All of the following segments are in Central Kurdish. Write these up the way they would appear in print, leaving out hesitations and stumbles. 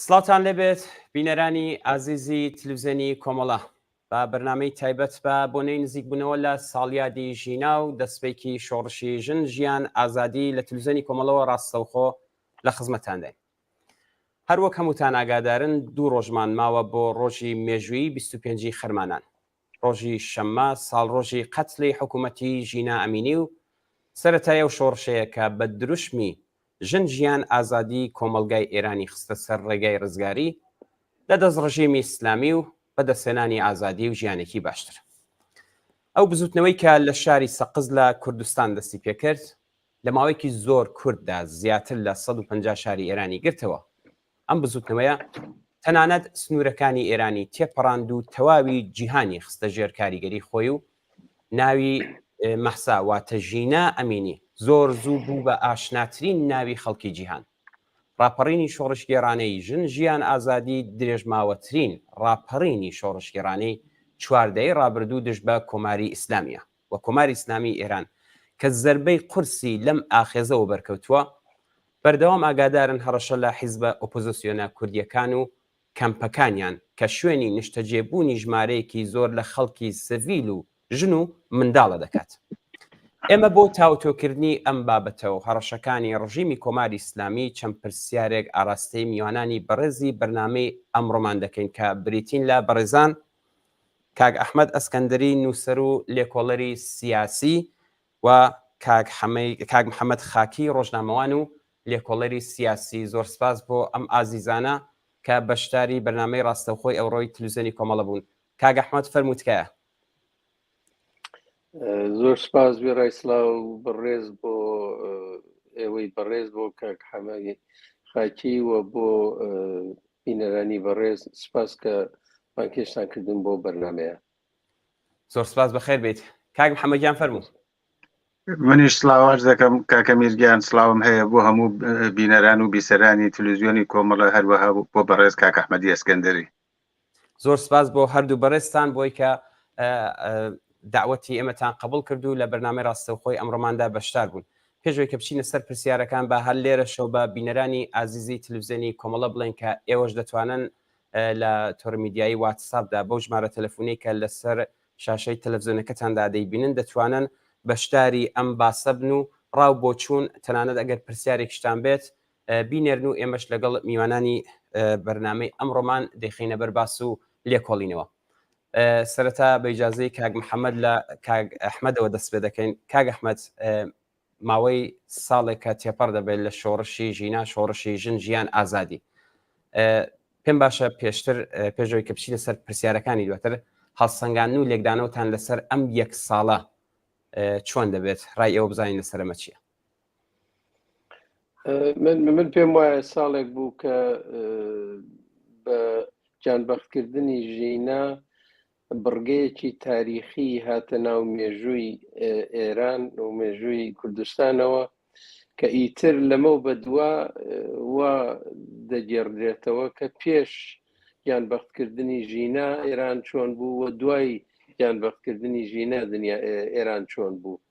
سڵاوتان لێبێت بینەرانی ئازیزی تلویزیۆنی کۆمەڵە بە بەرنامەی تایبەت بە بۆنەی نزیکبوونەوە لە ساڵیادی ژینا و دەستپێکی شۆڕشی ژن ژیان ئازادی لە تلویزیۆنی کۆمەڵەوە ڕاستەوخۆ لە خزمەتانداین. هەروەک هەمووتان ئاگادارن دوو ڕۆژمان ماوە بۆ ڕۆژی مێژوویی 25 ی خەرمانان. ڕۆژی شەممە ساڵڕۆژی قەتڵی حکوومەتی ژینا ئەمینی و سەرەتای ئەو شۆڕشەیە کە بە دروشمی ژن ژیان ئازادی کۆمەڵگای ئێرانی خستە سەر ڕێگای ڕزگاری لە دەست ڕژێمی ئیسلامی و بەدەستهێنانی ئازادی و ژیانێکی باشتر. ئەو بزووتنەوەی کە لە شاری سەقز لە کوردستان دەستی پێکرد، لە ماوەیەکی زۆر کورتدا زیاتر لە 150 شاری ئێرانی گرتەوە. ئەم بزووتنەوەیە تەنانەت سنوورەکانی ئێرانی تێپەڕاند و تەواوی جیهانی خستە ژێر کاریگەری خۆی و ناوی مەهسا واتە ژینا ئەمینی زۆر زوو بوو بە ئاشناترین ناوی خەڵکی جیهان. ڕاپەڕینی شۆڕشگێڕانەی ژن ژیان ئازادی درێژماوەترین ڕاپەڕینی شۆڕشگێڕانەی چوار دەیەی ڕابردوو دژ بە کۆماری ئیسلامییە و کۆماری ئیسلامیی ئێران کە زەربەی قورسی لەم ئاخێزەوە بەرکەوتووە، بەردەوام ئاگادارن هەڕەشە لە حیزبە ئۆپۆزسیۆنە کوردییەکان و کەمپەکانیان کە شوێنی نیشتەجێبوونی ژمارەیەکی زۆر لە خەڵکی سڤیل و ژن و منداڵە دەکات. ئێمە بۆ تاوتوێکردنی ئەم بابەتە و هەڕەشەکانی ڕژیمی کۆماری ئیسلامی چەند پرسیارێک ئاراستەی میوانانی بەڕێزی بەرنامەی ئەمڕۆمان دەکەین کە بریتین لە بەڕێزان کاک ئەحمەد ئەسکەندەری نووسەر و لێکۆڵەری سیاسی و کاک حەمەی کاک محەممەد خاکی ڕۆژنامەوان و لێکۆڵەری سیاسی زۆر سپاس بۆ ئەم ئازیزانە کە بەشداری بەرنامەی ڕاستەوخۆی ئەوڕۆی تلویزیۆنی کۆمەڵە بوون. کاک ئەحمەد فەرموو تکایە. زۆر سپاس وێڕای سڵاو و بەڕێز بۆ ئێوەی بەڕێز بۆ کاک حەمەی خاکی و بۆ بینەرانی بەڕێز سپاس کە بانگهێشتان کردم بۆ بەرنمەیە. زۆر سپاس بەخێر بیت کاک محەممەد گیان فەرموو. منیش سڵاو عەرز دەکەم کاکە میر گیان سڵاوم هەیە بۆ هەموو بینەران و بیسەرانی تلویزیۆنی کۆمەڵە هەروەها بۆ بەڕێز کاک ئەحمەدی ئەسکەندەری. زۆر سپاس بۆ هەردوو بەڕێزتان بۆی کە داوەتی ئێمەتان قبول کرد و لە بەرنامەی ڕاستەوخۆی ئەمڕۆماندا بەشدار بوون. پێش ئەوەی کە بچینە سەر پرسیارەکان با هەر لێرەشەوە بە بینەرانی ئازیزی تلویزیۆنی کۆمەڵە بڵێن کە ئێوەش دەتوانن لە تۆڕی میدیایی واتساپدا بەو ژمارە تەلەفونەی کە لەسەر شاشەی تەلەفزیۆنەکەتاندا دەیبینن دەتوانن بەشداری ئەم باسە بن و ڕاو بۆچوون تەنانەت ئەگەر پرسیارێکیشتان بێت بینێرن و ئێمەش لەگەڵ میوانانی بەرنامەی ئەمڕۆمان دەیخەینە بەر باس و لێکۆڵینەوە. سەرەتا بە ئیجازەی کاک محەممەد لە کاک ئەحمەدەوە دەست پێ دەکەین. کاک ئەحمەد ماوەی ساڵێکە تێپەڕ دەبێت لە شۆڕشی ژینا شۆڕشی ژن ژیان ئازادی پێم باشە پێشتر پێشەوەی کە بچینە سەر پرسیارەکانی دواتر هەڵسەنگاندن و لێکدانەوەتان لەسەر ئەم یەک ساڵە چۆن دەبێت ڕای ئێوە بزانین لەسەر ئەمە چییە؟ من من پێم وایە ساڵێک بوو کە بە گیانبەختکردنی ژینا بڕگەیەکی تاریخی هاتە ناو مێژووی ئێران و مێژووی کوردستانەوە کە ئیتر لەمەو بەدوا وا دەگێڕدرێتەوە کە پێش گیانبەختکردنی ژینا ئێران چۆن بوو و دوای گیانبەختکردنی ژینا دنیا ئێران چۆن بوو.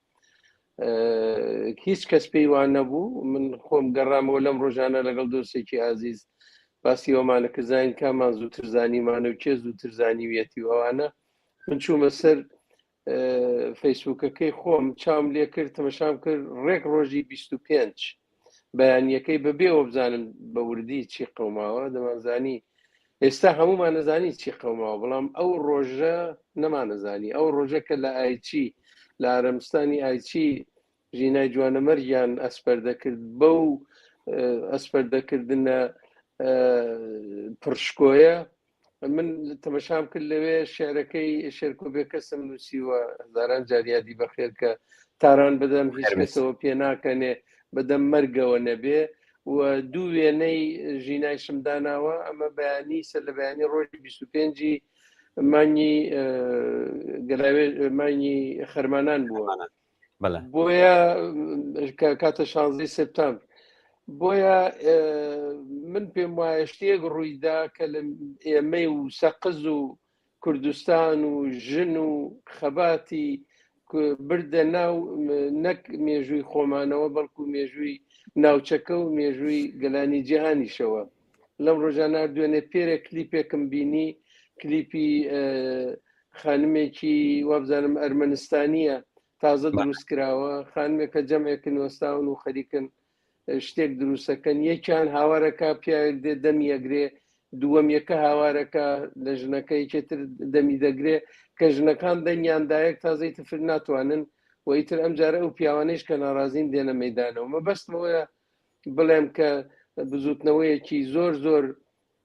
هیچ کەس پێی وا نەبوو من خۆم گەڕامەوە لەم ڕۆژانە لەگەڵ دۆستێکی ئازیز باسی ئەومانە کە زانین کامان زووتر زانیمانە و کێ زووتر زانیویەتی و ئەوانە من چوومە سەر فەیسبوکەکەی خۆم چاوم لێ کرد تەمەشام کرد ڕێک ڕۆژی 25 بەیانیەکەی بەبێ ئەوە بزانم بە وردی چی قەوماوە دەمانزانی ئێستا هەمومان نەزانی چی قەوماوە بەڵام ئەو ڕۆژە نەمانەزانی ئەو ڕۆژە کە لە ئایچی لە ئارەمستانی ئایچی ژینای جوانەمەرگیان ئەسپەردە کرد بەو ئەسپەردەکردنە پڕشکۆیە من تەمەشام کرد لەوێ شعرەکەی شێرکۆ بێکەسم نووسیوە هەزاران جار یادی بەخێر کە تاران بەدەم هیچ کەسەوە پێ ناکەنێ بەدەم مەرگەوە نەبێ و دوو وێنەی ژینایشم داناوە ئەمە بەیانی سەر لە بەیانی ڕۆژی 25 مانگی گەلاوێ مانگی خەرمانان بووە بۆیە کاتە شانزەی سپتامبر بۆیە من پێم وایە شتێک ڕوویدا کە لە ئێمەی و سەقز و کوردستان و ژن و خەباتی بردە ناو نەک مێژووی خۆمانەوە بەڵکو مێژووی ناوچەکە و مێژووی گەلانی جیهانیشەوە. لەم ڕۆژانە دوێنێ پێرێ کلیپێکم بینی کلیپی خانمێکی وابزانم ئەرمەنستانیە تازە دروست کراوە خانمێکە جەمێکن وەستاون و خەریکن شتێک دروستەکەن یەکیان هاوارەکە پیاوێک دێ دەمی ئەگرێ دووەم یەکە هاوارەکە لە ژنەکە یەکێتر دەمی دەگرێ کە ژنەکان دەنگیان دایەک تازەی تفر ناتوانن و ئیتر ئەم جارە ئەو پیاوانەیش کە ناڕازین دێنە مەدانەوە مەبەستمەوەیە بڵێم کە بزوتنەوەیەکی زۆر زۆر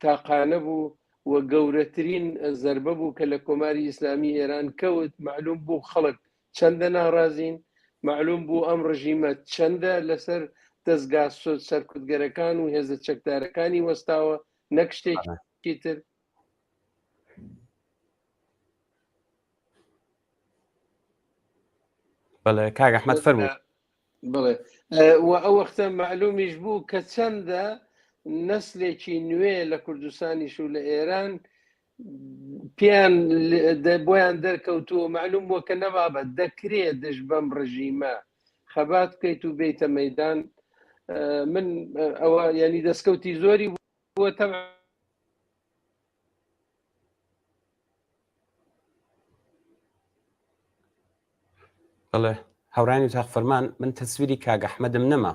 تاقانە بوو و گەورەترین زەربە بوو کە لە کۆماری ئیسلامی ئێران کەوت معلوم بوو خەڵک چەندە ناڕازین معلوم بوو ئەم ڕژیمە چەندە لەسەر دەستگا سەرکوتگەرەکان و هێزە چەکدارەکانی وەستاوە نەک شتێکی تر. بەڵێ کاک ئەحمەد فەرموو. بڵێ و ئەو وەختە معلومیش بوو کە چەندە نەسلێکی نوێ لە کوردستانیش و لە ئێران پێیان بۆیان دەرکەوتووە معلوم بووە کە نەبابە دەکرێ دژ بەم ڕژیمە خەبات بکەیت و بیتە مەدان من ئەوە ینی دەستکەوتی زۆری بووە تەم بەڵێ هاوڕانی تاق فەرمان من تەسویری کاک ئەحمەدم نەما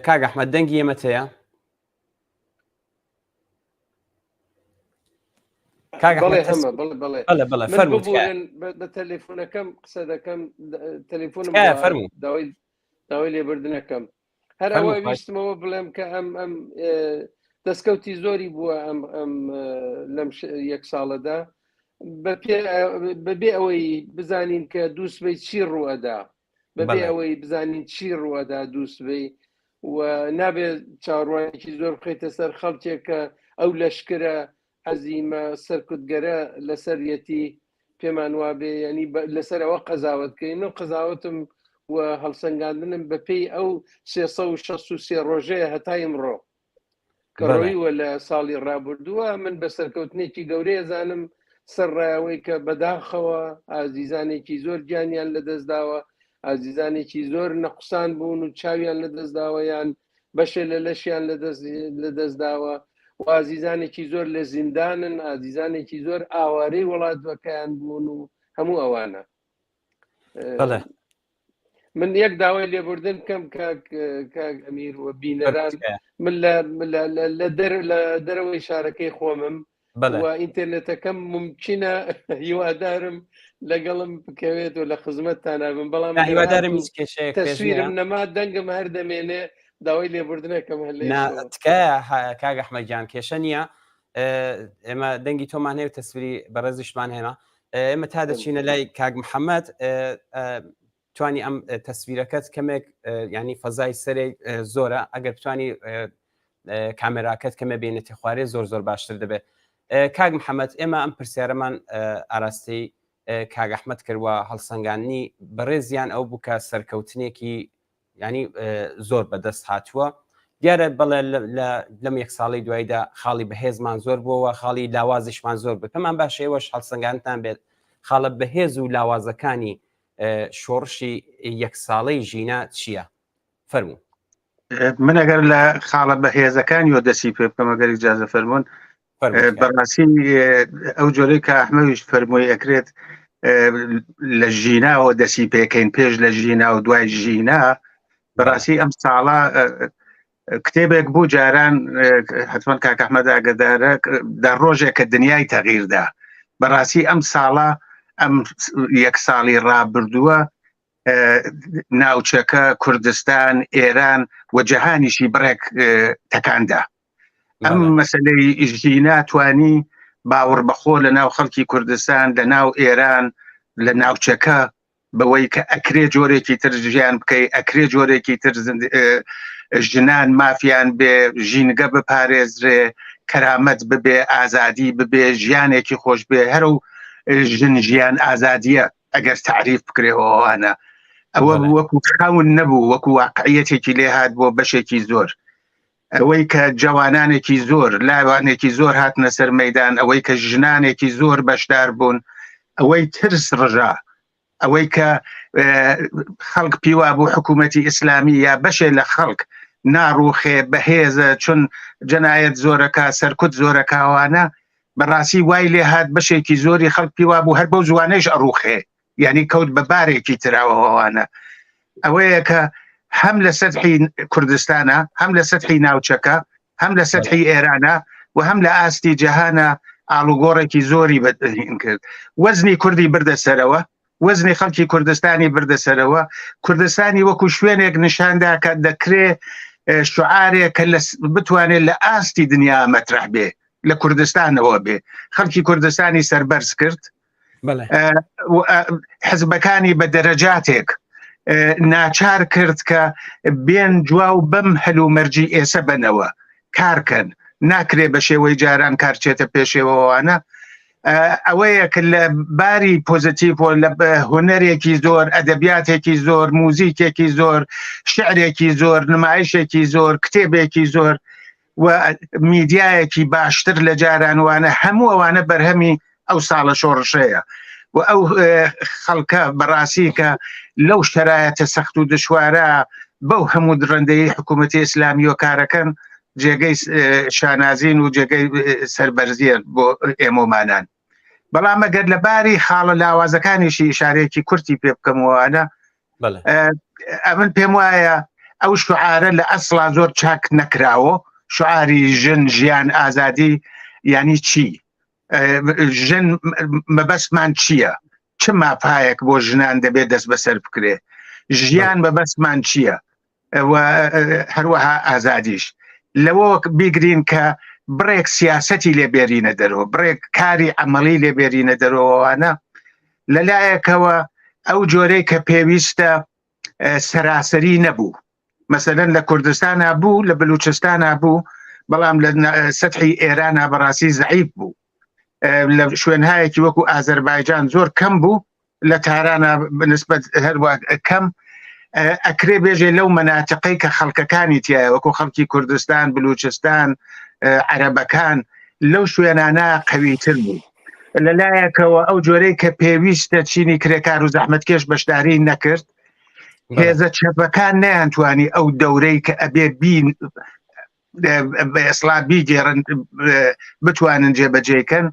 کاک ئەحمەد دەنگی ئێمەت هەیە کاک بەڵێ ئەحمەد هەمە بەڵێ بەڵێ بەڵێ بەڵێ من فەرموو تکایە ببورن بە بە تەلەفۆنەکەم قسە دەکەم تەلەفۆنم تکایە بۆ هات فەرموو داوای داوای لێبوردنەکەم هەر ئەوە فەرموو خواهش ویستمەوە بڵێم کە ئەم ئەم دەستکەوتی زۆری بووە ئەم ئەم لەم یەک ساڵەدا بەبێ ئەوەی بزانین کە دووسبەی چی ڕوئەدا بەبێ ئەوەی بزانین چی ڕوئەدا دووسبەی و نابێت چاوەڕوانێکی زۆر بخەیتە سەر خەڵکێک کە ئەو لەشکرە عەزیمە سەرکوتگەرە لەسەریەتی پێمان وابێ ینی لەسەر ئەوە قەزاوت بکەین من قەزاوتم و هەڵسەنگاندنم بەپێی ئەو 363 ڕۆژەیە هەتا ئیمڕۆ کە ڕۆیوە لە ساڵی ڕابردووە من بە سەرکەوتنێکی گەورەیە زانم سەر ڕایەوەی کە بەداخەوە ئازیزانێکی زۆر گیانیان لەدەستداوە ئازیزانێکی زۆر نەقسان بوون و چاویان لەدەستداوە یان بەشێ لە لەشیان لەدەستداوە و ئازیزانێکی زۆر لە زیندانن ئازیزانێکی زۆر ئاوارەی وڵاتەکەیان بوون و هەموو ئەوانە بەڵێ من یەک داوای لێبوردن بکەم کاک کاک ئەمیر و بینەران من لە لە دەر لە دەرەوەی شارەکەی خۆمم و ئینتەرنێتەکەم ممکنە هیوادارم لەگەڵم بکەوێت و لە خزمەتتان بم بەڵام هیوادارم هیچ کێشەیەک تەسویرم نەما دەنگم هەر دەمێنێ داوای لێبوردنەکەم هەر تکایە کاک ئەحمەد گیان کێشە نییە ئێمە دەنگی تۆمان هەیە و تەسویری بەڕێزیشمان هێنا ئێمە تا دەچینە لای کاک محەممەد توانی ئەم تەسویرەکەت کەمێک ینی فەزای سەرێ زۆرە ئەگەر بتانی کامێراکەت کەمێ بێنێتی خوارێ زۆر زۆر باشتر دەبێت کاک محەممەد ئێمە ئەم پرسیارەمان ئاراستەی کاک ئەحمەد کردوە هەڵسەنگاندنی بەڕێزیان ئەو بوو کە سەرکەوتنێکی ینی زۆر بەدەست هاتووە دیارە بەڵێ لەم یەک ساڵی دواییدا خاڵی بەهێزمان زۆر بووەوە خاڵی لاوازیشمان زۆر بوو پێمان باشە ئێوەش هەڵسەنگانتان بێت خاڵە بەهێز و لاوازەکانی شۆڕشی یەک ساڵەی ژینا چییە؟ فەرموو. من ئەگەر لە خاڵە بەهێزەکانیەوە دەستی پێ بکەم ئەگەر ئیجازە فەرموون بەڕاستی ئەو جۆرەی کە ئەحمەویش فەرمووی ئەکرێت لە ژیناوە دەسی پێکەین پێش لە ژینا و دوای ژینا بەڕاستی ئەم ساڵە کتێبێک بوو جاران حتمما کاک ئەحمەد ئاگدارە دا ڕۆژێک کە دنیای تەغیردا بەڕاستی ئەم ساڵە ئەم یەک ساڵی ڕابردووە ناوچەکە کوردستان ئێران و جەهانیشی بڕێک تەکاندا ئەم مەسلەی ژینا توانی باوەڕ بەخۆ لە ناو خەڵکی کوردستان لە ناو ئێران لە ناوچەکە بەوەی کە ئەکرێ جۆرێکی تر ژیان بکەی ئەکرێ جۆرێکی تر ژنان مافیان بێ ژینگە بپارێزرێ کەرامەت ببێ ئازادی ببێ ژیانێکی خۆش بێ هەر و ژن ژیان ئازادیە ئەگەر تعریف بکرێەوەوانە ئەوە وەکو خاون نەبوو وەکو واقعیەتێکی لێ هات بۆ بەشێکی زۆر ئەوەی کە جوانانێکی زۆر لاوانێکی زۆر هاتنە سەر مەدان ئەوەی کە ژنانێکی زۆر بەشدار بوون ئەوەی ترس ڕژا ئەوەی کە خەڵک پیوا بوو حکوومەتی ئیسلامی یا بەشێ لە خەڵک ناڕوخێ بەهێزە چون جەنایەت زۆرەکە سەرکوت زۆرەکاوانە بەڕاستی وای لێ هاات بەشێکی زۆری خەڵک پیوا بوو هەر بەو زوانەیش ئەڕوخێ یعنی کەوت بە بارێکی تراوەوانە ئەوەیە کە هەم لە سەتحی کوردستانە هەم لە سەتحی ناوچەکە هەم لە سەتحی ئێرانە و هەم لە ئاستی جەهانە ئاڵوگۆڕێکی زۆری بەدین کرد وەزنی کوردی بردە سەرەوە وەزنی خەڵکی کوردستانی بردە سەرەوە کوردستانی وەکو شوێنێک نیشاندا کە دەکرێ شعارێک کە بتوانێت لە ئاستی دنیا مەترح بێ لە کوردستانەوە بێ خەڵکی کوردستانی سەربەرز کرد حزبەکانی بە دەرەجاتێک ناچار کرد کە بێن جواو بەم هەلومەرجی ئێسە بنەوە کارکەن ناکرێ بە شێوەی جاران کارچێتە پێشێوەوانە ئەوەیە کە لە باری پۆزیتیڤ و لە هونەرێکی زۆر ئەدەبیاتێکی زۆر موزیکێکی زۆر شعرێکی زۆر نمایشێکی زۆر کتێبێکی زۆر و میدیایەکی باشتر لە جارانوانە هەموو ئەوانە بەرهەمی ئەو ساڵە شۆڕشەیە و ئەو خەڵکە بەڕاستی کە لەو شەرایەتە سەخت و دشوارە بەو هەموو دڕندەی حکوومەتی ئیسلامی و کارەکەن جێگەی شانازین و جێگەی سەربەرزیە بۆ ئێمەمانان بەڵام ئەگەر لە باری خاڵە لاوازەکانیشی ئشارەیەکی کورتی پێ بکەمەوەە ئەمن پێم وایە ئەو شعارە لە ئەسڵا زۆر چاک نەکراوە شعاری ژن ژیان ئازادی یعنی چی ژن مەبەستمان چییە چ ماپایەک بۆ ژنان دەبێت دەست بەسەر بکرێ ژیان مەبەستمان چییە هەروەها ئازادیش لەوە بیگرین کە بڕێک سیاسەتی لێ بێرینە دەرەوە بڕێک کاری عملی لێ بێرینە دەرەوەوانە لەلایەکەوە ئەو جۆرەی کە پێویستە سەراسەری نەبوو مەسەلەن لە کوردستانە بوو لە بلوچستانە بوو بەڵام لە سەحی ئێرانە بەڕاستی زعیف بوو لە شوێنهایەکی وەکو ئازەربایجان زۆر کەم بوو لە تارانە بنسبەت هەروە کەم ئەکرێ بێژێ لەو مەناتقەی کە خەڵکەکانی تایە وەکو خەڵکی کوردستان بلوچستان عەرەبەکان لەو شوێنانە قەویتر بوو لەلایەکەوە ئەو جۆرەی کە پێویستە چینی کرێکار و زەحمەتکێش بەشداری نەکرد هێزە چەپەکان نەیانتوانی ئەو دەورەی کە ئەبێ بین بە ئێسڵا بیگێڕن بتوانن جێبەجێکەن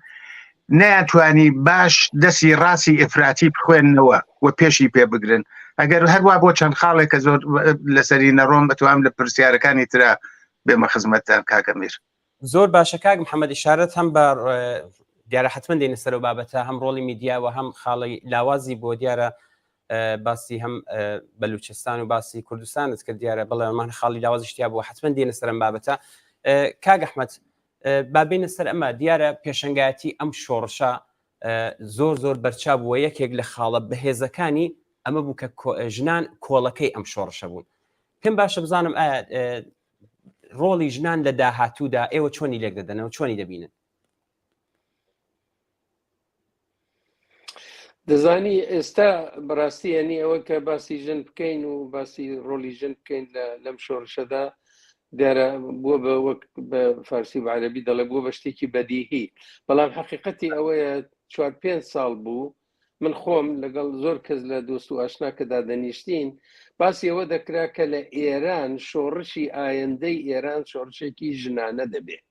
نەیانتوانی باش دەستی ڕاستی ئفراتی بخوێننەوە و پێشی پێ بگرن ئەگەر هەروە بۆ چەند خاڵێک کە زۆر لەسەری نەڕۆم بتوانم لە پرسیارەکانی ترا بێمە خزمەتتان کاکە میر. زۆر باشە کاک محەممەد ئشارەت هەم بە دیارە حتمما دێنە سەرەوە بابەتە هەم ڕۆڵی میدیا و هەم خاڵی لاوازی بۆ دیارە باسی هەم بەلوچستان و باسی کوردستانت کرد دیارە بەڵێمان خاڵی لاوازی شتیا بوو حتمما دێنە سەرم بابەتە کاک ئەحمد بابینە سەر ئەمە دیارە پێشنگایەتی ئەم شۆڕشە زۆر زۆر بەرچاو بووە یەکێک لە خاڵە بەهێزەکانی ئەمە بوو کە ژنان کۆڵەکەی ئەم شۆڕشە بوون پێم باشە بزانم ڕۆڵی ژنان لە داهاتوودا ئێوە چۆنی لێک دەدەنەوە چۆنی دەبینن؟ دەزانی ئێستا بەڕاستی ینی ئەوە کە باسی ژن بکەین و باسی ڕۆلی ژن بکەین لەم شۆڕشەدا دیارە بووە بە وەک بە فارسی و عەربی دەڵێ بووە بە شتێکی بەدیهی بەڵام حقیقەتی ئەوەیە چوار پێنج ساڵ بوو من خۆم لەگەڵ زۆر کەس لە دۆست و ئاشنا کە دادەنیشتین باسی ئەوە دەکرا کە لە ئێران شۆڕشی ئایندەی ئێران شۆڕشێکی ژنانە دەبێت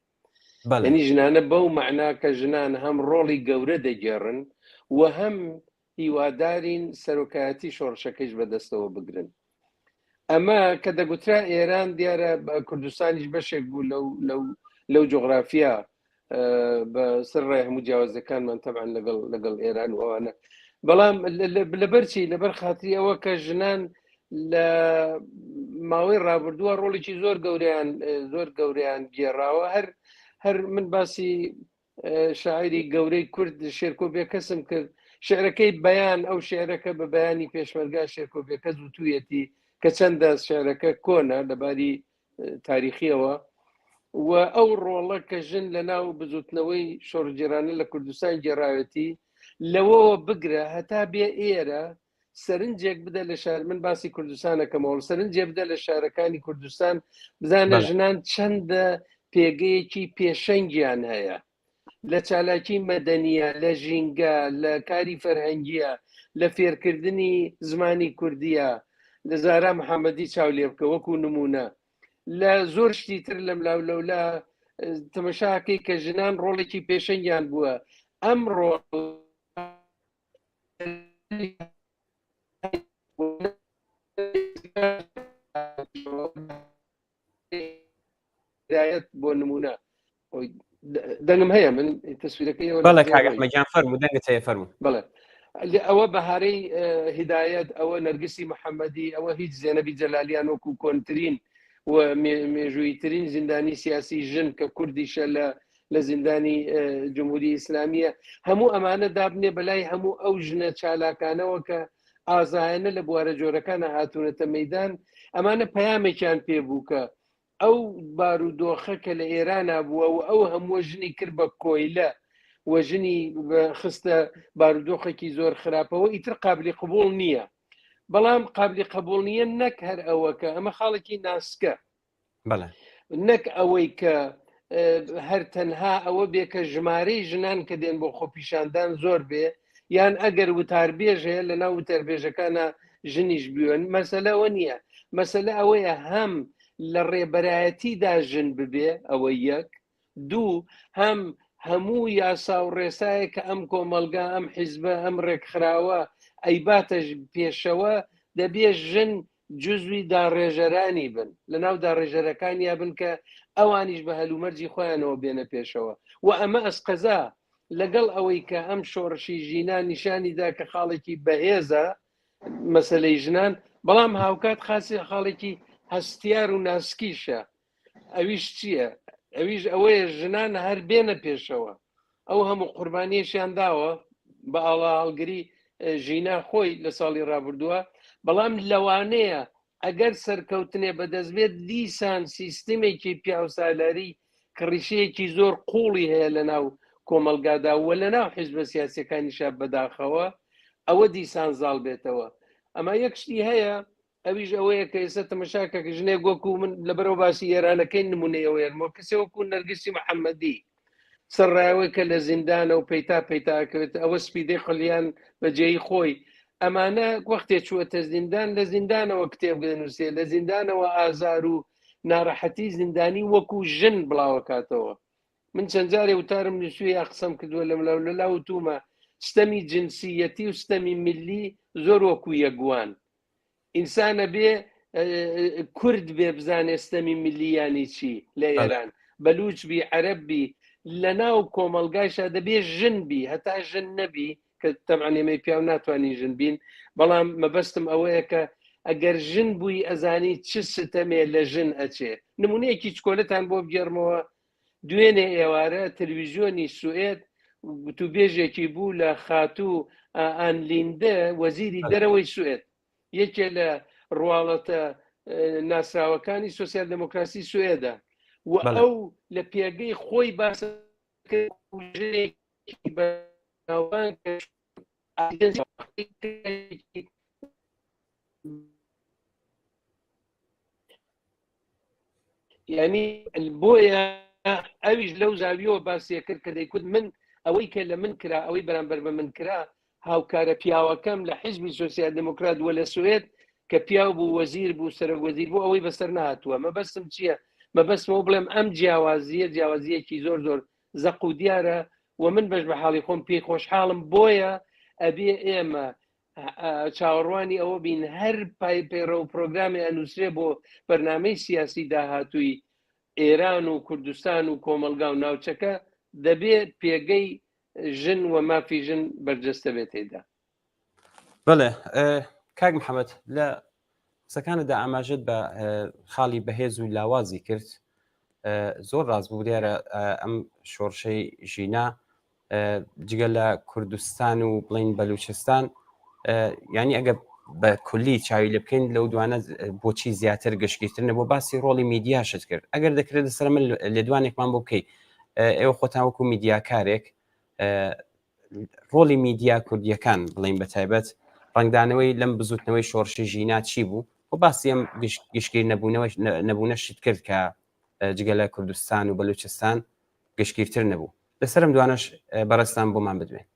یعنی ژنانە بەو مەعنا کە ژنان هەم ڕۆڵی گەورە دەگێڕن و هەم هیوادارین سەرۆکایەتی شۆڕشەکەیش بەدەستەوە بگرن ئەمە کە دەگوترا ئێران دیارە کوردستانیش بەشێک بوو لەو لەو لەو جۆغرافیا بە سەر ڕای هەموو جیاوازەکانمان تەبعەن لەگەڵ لەگەڵ ئێران و ئەوانە بەڵام لەبەرچی لەبەر خاتری ئەوە کە ژنان لە ماوەی ڕابردووە ڕۆڵێکی زۆر گەوریان زۆر گەوریان گێڕاوە هەر هەر من باسی شاعری گەورەی کورد شێرکۆ بێکەسم کرد شعرەکەی بەیان ئەو شعرەکە بە بەیانی پێشمەرگا شێرکۆ بێکەس وتوویەتی کە چەندە شعرەکە کۆنە لەباری تاریخیەوە و ئەو ڕۆڵە کە ژن لە ناو بزوتنەوەی شۆڕگێرانە لە کوردستان گێڕاوێتی لەوەوە بگرە هەتا بێ ئێرە سەرنجێک بدە لە شار من باسی کوردستانەکەمەوە سەرنجێ بدە لە شارەکانی کوردستان بزانە ژنان چەندە پێگەیەکی پێشەنگیان هەیە لە چالاکی مەدەنیە لە ژینگە لە کاری فەرهەنگیە. لە فێرکردنی زمانی کوردیە لە زارا محەممەدی چاو لێ بکە وەکو نمونە لە زۆر شتی تر لەم لاو لەولا تەمەشاکەی کە ژنان ڕۆڵێکی پێشەنگیان بووە ئەم ڕۆڵ بۆ نمونە دەنگم هەیە من تەسویرەکەی بەڵێ کاک ئەحمەد گیان فەرموو دەنگت هەیە فەرموو بەڵێ ئەوە بەهارەی هیدایەت ئەوە نەرگسی محەممەدی ئەوە هیچ زێنەبی جەلالیان وەکو کۆنترین و مێژوویترین زیندانی سیاسی ژن کە کوردیشە لە لە زیندانی جمهوری ئیسلامیە هەموو ئەمانە دابنێ بەلای هەموو ئەو ژنە چالاکانەوە کە ئازایانە لە بوارە جۆرەکانە هاتوونەتە مەدان ئەمانە پەیامێکیان پێبوو کە ئەو بارودۆخە کە لە ئێرانا بووە و ئەو هەمووە ژنی کرد بە کۆیلە و ژنی خستە بارودۆخێکی زۆر خراپەوە ئیتر قابلی قبوڵ نییە بەڵام قابلی قبوڵ نییە نەک هەر ئەوە کە ئەمە خاڵێکی ناسکە نەک ئەوەی کە هەر تەنها ئەوە بێ کە ژمارەی ژنان کە دێن بۆ خۆپیشاندان زۆر بێ یان ئەگەر وتاربێژ هەیە لە ناو وتاربێژەکانە ژنیش بوێن مەسەلە ئەوە نییە مەسەلە ئەوەیە هەم لە ڕێبەرایەتیدا ژن ببێ ئەوە یەک دوو هەم هەموو یاسا و ڕێسایە کە ئەم کۆمەڵگا ئەم حیزبە ئەم ڕێکخراوە ئەیباتە پێشەوە دەبێ ژن جزوی داڕێژەرانی بن لەناو داڕێژەرەکانیا بن کە ئەوانیش بە هەلومەرجی خۆیانەوە بێنە پێشەوە و ئەمە ئەسقەزا لەگەڵ ئەوەی کە ئەم شۆڕشی ژینا نیشانی دا کە خاڵێکی بەهێزە مەسلەی ژنان بەڵام هاوکات خاصی خاڵێکی هەستیار و ناسکیشە ئەویش چییە؟ ئەویش ئەوەیە ژنان هەر بێنە پێشەوە ئەو هەموو قوربانیەشیان داوە بە ئاڵا هەڵگری ژینا خۆی لە ساڵی ڕابردووە بەڵام لەوانەیە ئەگەر سەرکەوتنێ بەدەست بێت دیسان سیستمێکی پیاوسالاری کە ڕیشەیەکی زۆر قوڵی هەیە لە ناو کۆمەلگادا و لە ناو حیزبە سیاسەکانیشا بەداخەوە ئەوە دیسان زاڵ بێتەوە ئەما یەک شتی هەیە ئەویش ئەوەیە کە ئێستا تەمەشا کە ژنێک وەکو من لەبەرەوە باسی ئێرانەکەی نمونەی ئەوەیەنمەوە کەسێ وەکو نەرگسی محەممەدی سەرڕایەوەی کە لە زیندانە و پەیتا پەیتا ئەکەوێت ئەوە سپیدەی قلیان بەجێی خۆی ئەمانە وەختێ چووەتە زیندان لە زیندانەوە کتێب دەنووسێ لە زیندانەوە ئازار و ناڕەحەتی زیندانی وەکو ژن بڵاوەکاتەوە من چەند جارێ وتارم نووسوی یا قسەم کردووە لەم لاو لە لاو وتومە ستەمی جنسیەتی و ستەمی ملی زۆر وەکو یەکوان ئینسانە بێ کورد بێ بزانێ ستەمی ملی یانی چی لە ئێران بەلوچ بی عەرەب بی لە ناو کۆمەلگایشا دەبێ ژن بی هەتا ژن نەبی کە تەبعەن ئێمەی پیاو ناتوانین ژن بین بەڵام مەبەستم ئەوەیە کە ئەگەر ژن بووی ئەزانی چ ستەمێ لە ژن ئەچێ نمونەیەکی چکۆلەتان بۆ بگێڕمەوە دوێنێ ئێوارە تەلویزیۆنی سوئێد گوتوبێژێکی بوو لە خاتوو ئان لیندە وەزیری دەرەوەی سوئێد یەکێ لە ڕواڵەتە ناسراوەکانی سوسیال دموکراسی سوئێدە و ئەو لە پێگەی خۆی باس ژنێکی بەناوبانگ یعنی بۆیە ئەویش لەو زاویەوە باسیە کرد کە دەیکوت من ئەوەی کە لە من کرا ئەوەی بەرامبەر بە من کرا هاوکارە پیاوەکەم لە حیزبی سۆسیال دموکرات وە لە سوێد کە پیاو بوو وەزیر بوو سەرۆک وەزیر بوو ئەوەی بەسەر نهاتووە مەبەستم چییە مەبەستمەوە بڵێم ئەم جیاوازیە جیاوازیەکی زۆر زۆر زەق و دیارە و من بەش بە حاڵی خۆم پێی خۆشحاڵم بۆیە ئەبێ ئێمە چاوەڕوانی ئەوە بین هەر پای پەیڕەو پرۆگرامی ئەنووسرێ بۆ بەرنامەی سیاسی داهاتووی ئێران و کوردستان و کۆمەلگا و ناوچەکە دەبێ پێگەی ژن و مافی ژن بەرجەستە بێت تێدا. بەڵێ کاک محەممەد لە قسەکانتدا ئاماژەت بە خاڵی بەهێز و لاوازی کرد زۆر ڕاست بوو دیارە ئەم شۆڕشەی ژینا جگە لە کوردستان و بڵین بەلوچستان ینی ئەگە بە کولی چاوی لە بکەین لەو دوانە بۆچی زیاتر گشتگیرتر نەبوو باسی ڕۆڵی میدیاشت کرد ئەگەر دەکرێت لەسەر من لێدوانێکمان بۆ بکەیت ئێوە خۆتان وەکو میدیاکارێک ڕۆڵی میدیا کوردیەکان بڵین بە تایبەت ڕنگدانەوەی لەم بزوتنەوەی شۆڕشی ژینا چی بوو و باسی ئەم گشتگیر نەبوونەوە نەبوونە شت کرد کە جگە لە کوردستان و بەلوچستان گشتگیرتر نەبوو لەسەرم دوانەش بەڕێزتان بۆمان بدوێن.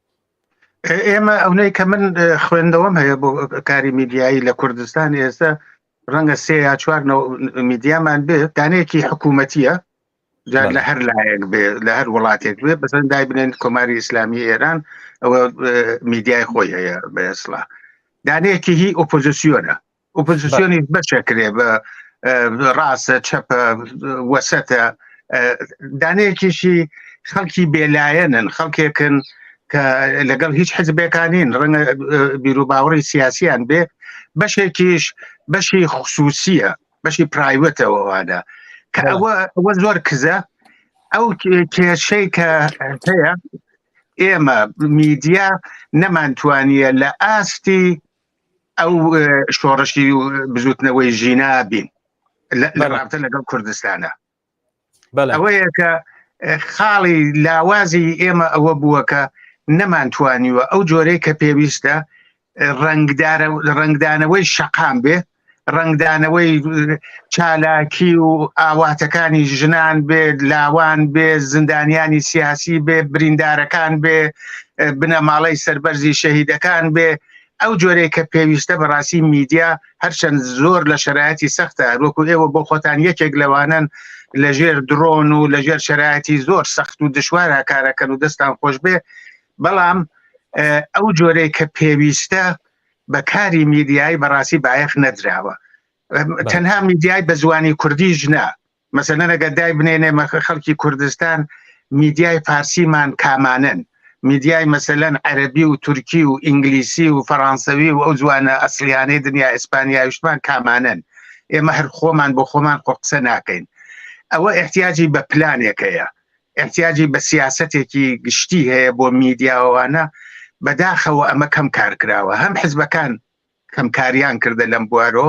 ئێمە ئەونەی کە من خوێندەوەم هەیە بۆ کاری میدیایی لە کوردستان ئێستا ڕەنگە سێ یا چوار میدیامان بێ دانەیەکی حکوومەتیە جار لە هەر لایەک بێ لە هەر وڵاتێک بێ بەسەن دای بنێن کۆماری ئیسلامی ئێران ئەوە میدیای خۆی هەیە بە ئێسڵا دانەیەکی هی ئۆپۆزیسیۆنە ئۆپۆزیسیۆنی بەشەکرێ بە ڕاستە چەپە وەسەتە دانەیەکیشی خەڵکی بێلایەنن خەڵکێکن کە لەگەڵ هیچ حزبێکانین ڕەنگە بیروباوەڕی سیاسیان بێ بەشێکیش بەشی خصوصیە بەشی private ەوەوانە کە ئەوە ئەوە زۆر کزە ئەو کێشەی کە هەیە ئێمە میدیا نەمانتوانیە لە ئاستی ئەو شۆڕشی بزوتنەوەی ژینا بین لە ڕابتە لەگەڵ کوردستانە ئەوەیە کە خاڵی لاوازی ئێمە ئەوە بووە کە نەمانتوانیوە ئەو جۆرەی کە پێویستە ڕەنگدانەوەی شەقام بێ ڕەنگدانەوەی چالاکی و ئاواتەکانی ژنان بێ لاوان بێ زیندانیانی سیاسی بێ بریندارەکان بێ بنەماڵەی سەربەرزی شەهیدەکان بێ ئەو جۆرەی کە پێویستە بەڕاستی میدیا هەرچەند زۆر لە شەرایەتی سەختە وەکو ئێوە بۆ خۆتان یەکێک لەوانەن لەژێر درۆن و لەژێر شەرایەتی زۆر سەخت و دشوارە کارەکەن و دەستان خۆش بێ بەڵام ئەو جۆرەی کە پێویستە بە کاری میدیایی بەڕاستی بایەخ نەدراوە تەنها میدیای بە زوانی کوردی ژنا مەسەلەن ئەگەر دای بنێنێ خەڵکی کوردستان میدیای فارسیمان کامانەن میدیای مەسەلەن عەربی و تورکی و ئینگلیسی و فەڕانسەوی و ئەو زوانە ئەسلیانەی دنیا ئیسپانیایشمان کامانەن ئێمە هەر خۆمان بۆ خۆمان خۆ قسە ناکەین ئەوە احتیاجی بە پلانێکەیە احتیاجی بە سیاسەتێکی گشتی هەیە بۆ میدیاوانە بەداخەوە ئەمە کەم کار کراوە هەم حزبەکان کەمکاریان کردە لەم بوارۆ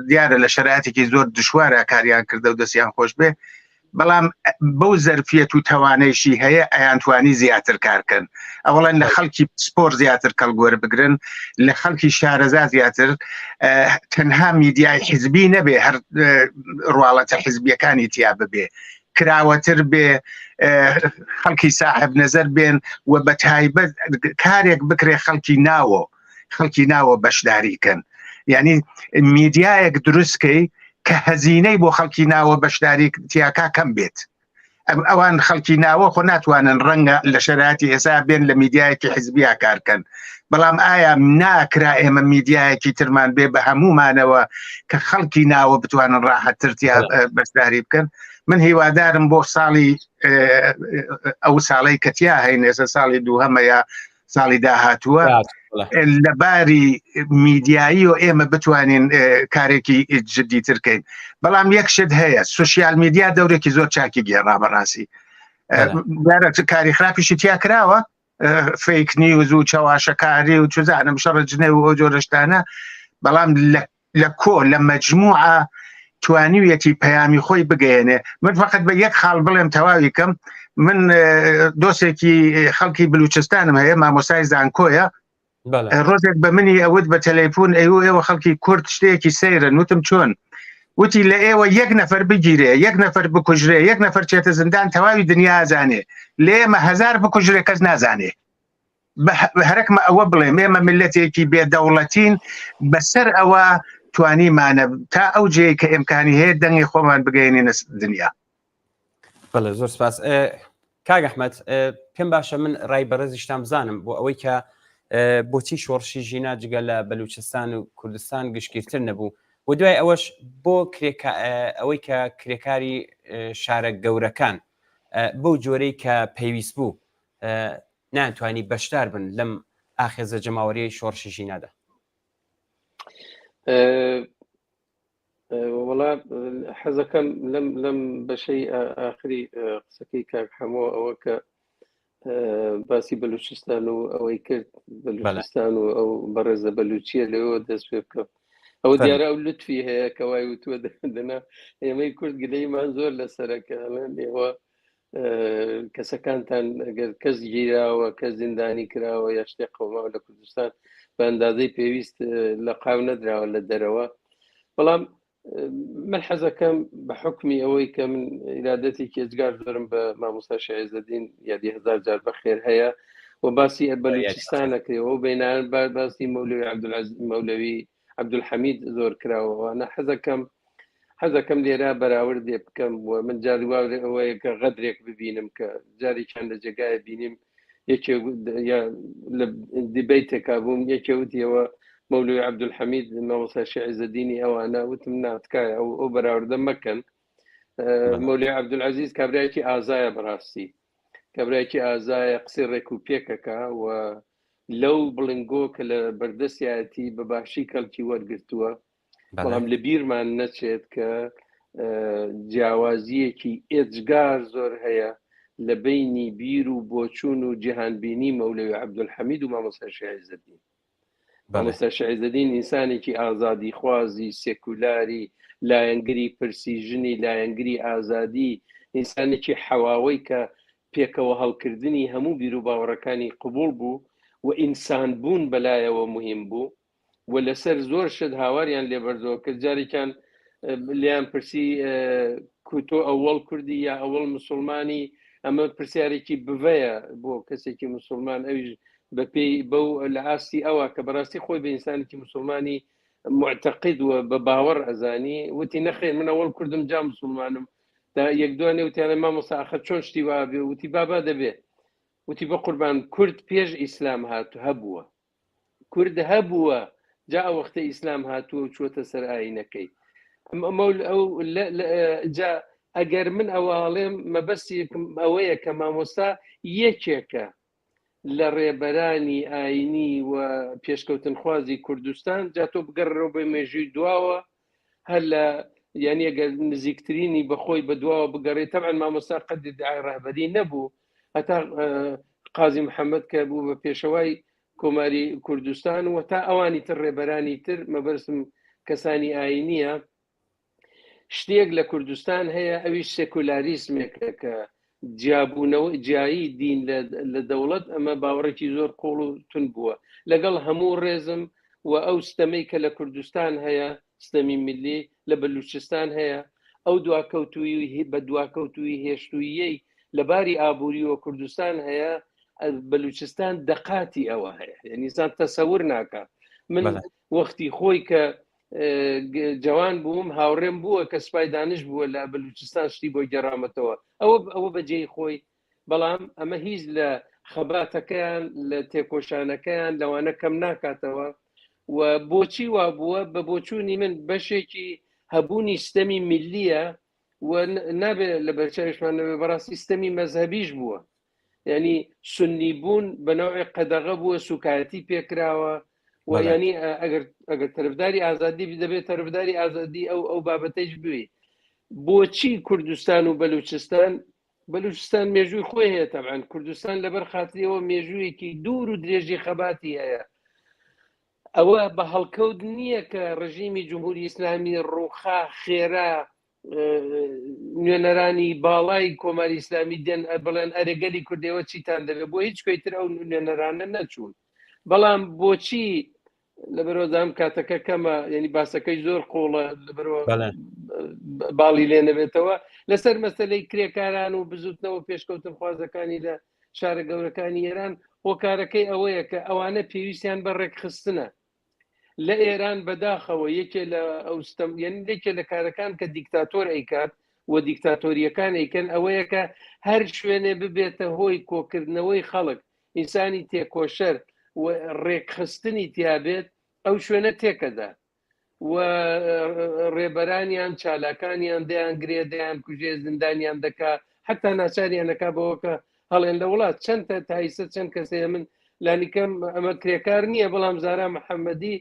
دیارە لە شەرایەتێکی زۆر دشوارە کاریان کردە و دەستیان خۆش بێ بەڵام بەو زەرفیەت و تەوانەیشی هەیە ئەیانتوانی زیاتر کارکەن ئەوەڵەن لە خەڵکی پسپۆر زیاتر کەڵگوەر بگرن لە خەڵکی شارەزا زیاتر تەنها میدیای حزبی نەبێ هەر ڕواڵەتە حزبیەکانی تیا ببێ کراوەتر بێ خەڵکی ساحب نەزەر بێن و بە تایبەت کارێک بکرێ خەڵکی ناوە خەڵکی ناوە بەشداری کەن یعنی میدیایەک دروستکەی کە هەزینەی بۆ خەڵکی ناوە بەشداری تیاکا کەم بێت ئەوان خەڵکی ناوە خۆ ناتوانن ڕەنگە لە شەراتی ئێسا بێن لە میدیایەکی حزبیا کارکەن بەڵام ئایا ناکرا ئێمە میدیایەکی ترمان بێ بە هەمومانەوە کە خەڵکی ناوە بتوانن ڕاحەتتر تیا بەشداری بکەن من هیوادارم بۆ ساڵی ئەو ساڵی کە تیا هەین ئێستا ساڵی دووهەمە یا ساڵی داهاتووە لە باری میدیایی و ئێمە بتوانین کارێکی جدیتر کەین بەڵام یەک شت هەیە social media دەورێکی زۆر چاکی گێڕا بەڕاستی کاری خراپیشی تیا کراوە fake news و چەواشەکاری و چزانم شەڕ جنێ و ئەو جۆرەشتانە بەڵام لە کۆ لە مەجموعە توانیویەتی پەیامی خۆی بگەیەنێ من فقط بە یەک خاڵ بڵێم تەواوی کەم من دۆسێکی خەڵکی بلوچستانم هەیە مامۆسای زانکۆیە ڕۆژێک بە منی ئەوت بە تەلەیفۆن ئەو ئێوە خەڵکی کورد شتێکی سەیرن وتم چۆن وتی لە ئێوە یەک نەفەر بگیرێ یەک نەفەر بکوژرێ یەک نەفەر چێتە زیندان تەواوی دنیا زانێ لە ئێمە هەزار بکوژرێ کەس نازانێ هەرەکمە ئەوە بڵێم ئێمە میللەتێکی بێ دەوڵەتین بەسەر ئەوە توانیمانە تا ئەو جێی کە ئیمکانی هەیە دەنگی خۆمان بگەێنینە دنیا. بەڵێ زۆر سپاس کاک ئەحمەد پێم باشە من ڕای بەڕێزیشتان بزانم بۆ ئەوەی کە بۆچی شۆڕشی ژینا جگە لە بەلوچستان و کوردستان گشتگیرتر نەبوو و دوای ئەوەش بۆ ئەوەی کە کرێکاری شارە گەورەکان بەو جۆرەی کە پێویست بوو نانتوانی بەشدار بن لەم ئاخێزە جەماوەریی شۆڕشی ژینادا؟ وەڵا حەزەکەم لەم لەم بەشەی ئاخری قسەکەی کاک حەمۆ ئەوە کە باسی بەلوچستان و ئەوەی کرد بەلوچستان و ئەو بەڕێزە بەلوچیە لەوە دەست پێ بکەم ئەو دیارە ئەو لوتفی هەیە کە وای وتووە دەنا ئێمەی کورد گلەیمان زۆر لەسەرەکە ئەڵێن ئێوە کەسەکانتان گەر کەس گیراوە کەس زیندانی کراوە یا شتێک قەوماوە لە کوردستان بە ئەندازەی پێویست لە قاو نەدراوە لە دەرەوە بەڵام من حەزەکەم بە حکمی ئەوەی کە من ئیرادەتێکی ئێجگار زۆرم بە مامۆستا شێعزەدین یادی هەزار جار بەخێر هەیە و باسی بەلوچستان ئەکرێ و بینان باسی مەولەوی عەبدولعەزیز مەولەوی عەبدولحەمید زۆر کراوە نە حەزەکەم حەزەکەم لێرە بەراوردێ بکەم و من جاری وا ئەوەیە کە غەدرێک ببینم کە جارێکیان لە جێگایە بینیم یەکێ لە دیبەیتێکا بووم یەکێ وتیەوە مەولوی عەبدولحەمید مامۆستا شێخ عیزەدینی ئەوانە وتم نا تکایە ئەو ئەو بەراوردە مەکەن مەولوی عەبدولعەزیز کابرایەکی ئازایە بەڕاستی کابرایەکی ئازایە قسەی ڕێک و پێکەکە و لەو بڵنگۆ کە لە بەردەستیایەتی بە باشی کەڵکی وەرگرتووە بەڵام لە بیرمان نەچێت کە جیاوازیەکی ئێجگار زۆر هەیە لە بینی بیر و بۆچوون و جیهانبینی مەولەوی عەبدولحەمید و مامۆستا شێخ عیزەدین. مامۆستا شێخ عیزەدین ئینسانێکی ئازادیخوازی سێکولاری لایەنگری پرسی ژنی لایەنگری ئازادی ئینسانێکی حەواوەی کە پێکەوە هەڵکردنی هەموو بیر و باوەڕەکانی قبوڵ بوو و ئینسان بوون بەلایەوە مهم بوو و لەسەر زۆر شت هاواریان لێ بەرزەوە کرد جارێکیان لیان پرسی کوتۆ ئەوەڵ کوردی یا ئەوەڵ مسلمانی ئەمە پرسیارێکی بڤەیە بۆ کەسێکی مسلمان ئەویش بەپێی بەو لە ئاستی ئەوە کە بەڕاستی خۆی بە ئینسانێکی مسلمانی معتەقید و بە باوەڕ ئەزانی وتی نەخێر من ئەوەڵ کوردم جا مسلمانم تا یەک دوانێ وتیانە مامۆستا ئاخر چۆن شتی وا بێ وتی بابا دەبێ وتی بە قوربان کورد پێش ئیسلام هات هەبووە کورد هەبووە جا ئەو وەختە ئیسلام هاتووە و چووەتە سەر ئاینەکەی ئەو جا ئەگەر من ئەوواڵێم مەبەستێکم ئەوەیە کە مامۆستا یەکێکە لە ڕێبەرانی ئاینی و پێشکەوتنخوازی کوردستان جا تۆ بگەڕەوە بە مێژووی دواوە هەر لە یعنی ئەگەر نزیکترینی بەخۆی بە دواوە بگەڕێ تەبعەن مامۆستا قەت ئیدعای ڕەهبەری نەبوو هەتا قازی محەممەد کە بوو بە پێشەوای کۆماری کوردستان و تا ئەوانی تر ڕێبەرانی تر مەبەرسم کەسانی ئاینیە شتێک لە کوردستان هەیە ئەویش سێکولاریزمێکە کە جیابوونەوە جیایی دین لە دەوڵەت ئەمە باوەڕێکی زۆر قوڵ و تون بووە لەگەڵ هەموو ڕێزم و ئەو ستەمەی کە لە کوردستان هەیە ستەمی ملی لە بەلوچستان هەیە ئەو دواکەوتووی بە دواکەوتووی هێشتوویەی لە باری ئابووریەوە کوردستان هەیە بەلوچستان دەقاتی ئەوە هەیە یعنی ئینسان تەسەور ناکە من وەختی خۆی کە جوان بووم هاوڕێم بووە کە سوپای دانش بووە لە بەلوچستان شتی بۆ گەڕامەتەوە ئەوە ئەوە بەجێی خۆی بەڵام ئەمە هیچ لە خەباتەکەیان لە تێکۆشانەکەیان لەوانە کەم ناکاتەوە و بۆچی وا بووە بە بۆچوونی من بەشێکی هەبوونی ستەمی میلیە و نابێ لە بەرچاویشمان نەبێ بەڕاستی ستەمی مەزهەبیش بووە یعنی سنی بوون بە نەوعێ قەدەغە بووە سوکایەتی پێکراوە و ینی ئەگەر ئەگەر تەرفداری ئازادی دەبێت تەرفداری ئازادی ئەو ئەو بابەتەش بووی بۆچی کوردستان و بەلوچستان بەلوچستان مێژووی خۆی هەیە تەبعەن کوردستان لەبەر خاتریەوە مێژوویەکی دوور و درێژی خەباتی هەیە ئەوە بە هەڵکەوت نییە کە ڕژیمی جمهوری ئیسلامی ڕووخا خێرا نوێنەرانی باڵای کۆماری ئیسلامی دێن بڵێن ئەرێ گەلی کوردەوە چیتان دەبێت بۆ هیچ کوێی تر ئەو نوێنەرانە نەچوون بەڵام بۆچی لەبەرۆزام کاتەکە کەمە یعنی باسەکەی زۆر قوڵە لەبەرەوە باڵی لێ نەبێتەوە لەسەر مەسلەی کرێکاران و بزوتنەوە پێشکەوتن خوازەکانی لە شارە گەورەکانی ئێران هۆکارەکەی ئەوەیە کە ئەوانە پێویستیان بە ڕێکخستنە لە ئێران بەداخەوە یەکێ لە ئەو ستەم یعنی یەکێ لە کارەکان کە دیکتاتۆر ئەیکات و دیکتاتۆریەکان ئەیکەن ئەوەیە کە هەر شوێنێ ببێتە هۆی کۆکردنەوەی خەڵک ئینسانی تێکۆشەر و ڕێکخستنی تیابێت ئەو شوێنە تێکەدا و ڕێبەرانیان چالاکانیان دەیان گرێ دەیان کوژێ زیندانیان دەکا حتا ناچاریان دەکا بەوە کە هەڵێن لە وڵات چەند تا تایسە چەند کەسەیە من لانیکەم ئەمە کرێکار نییە بەڵام زارا محەممەدی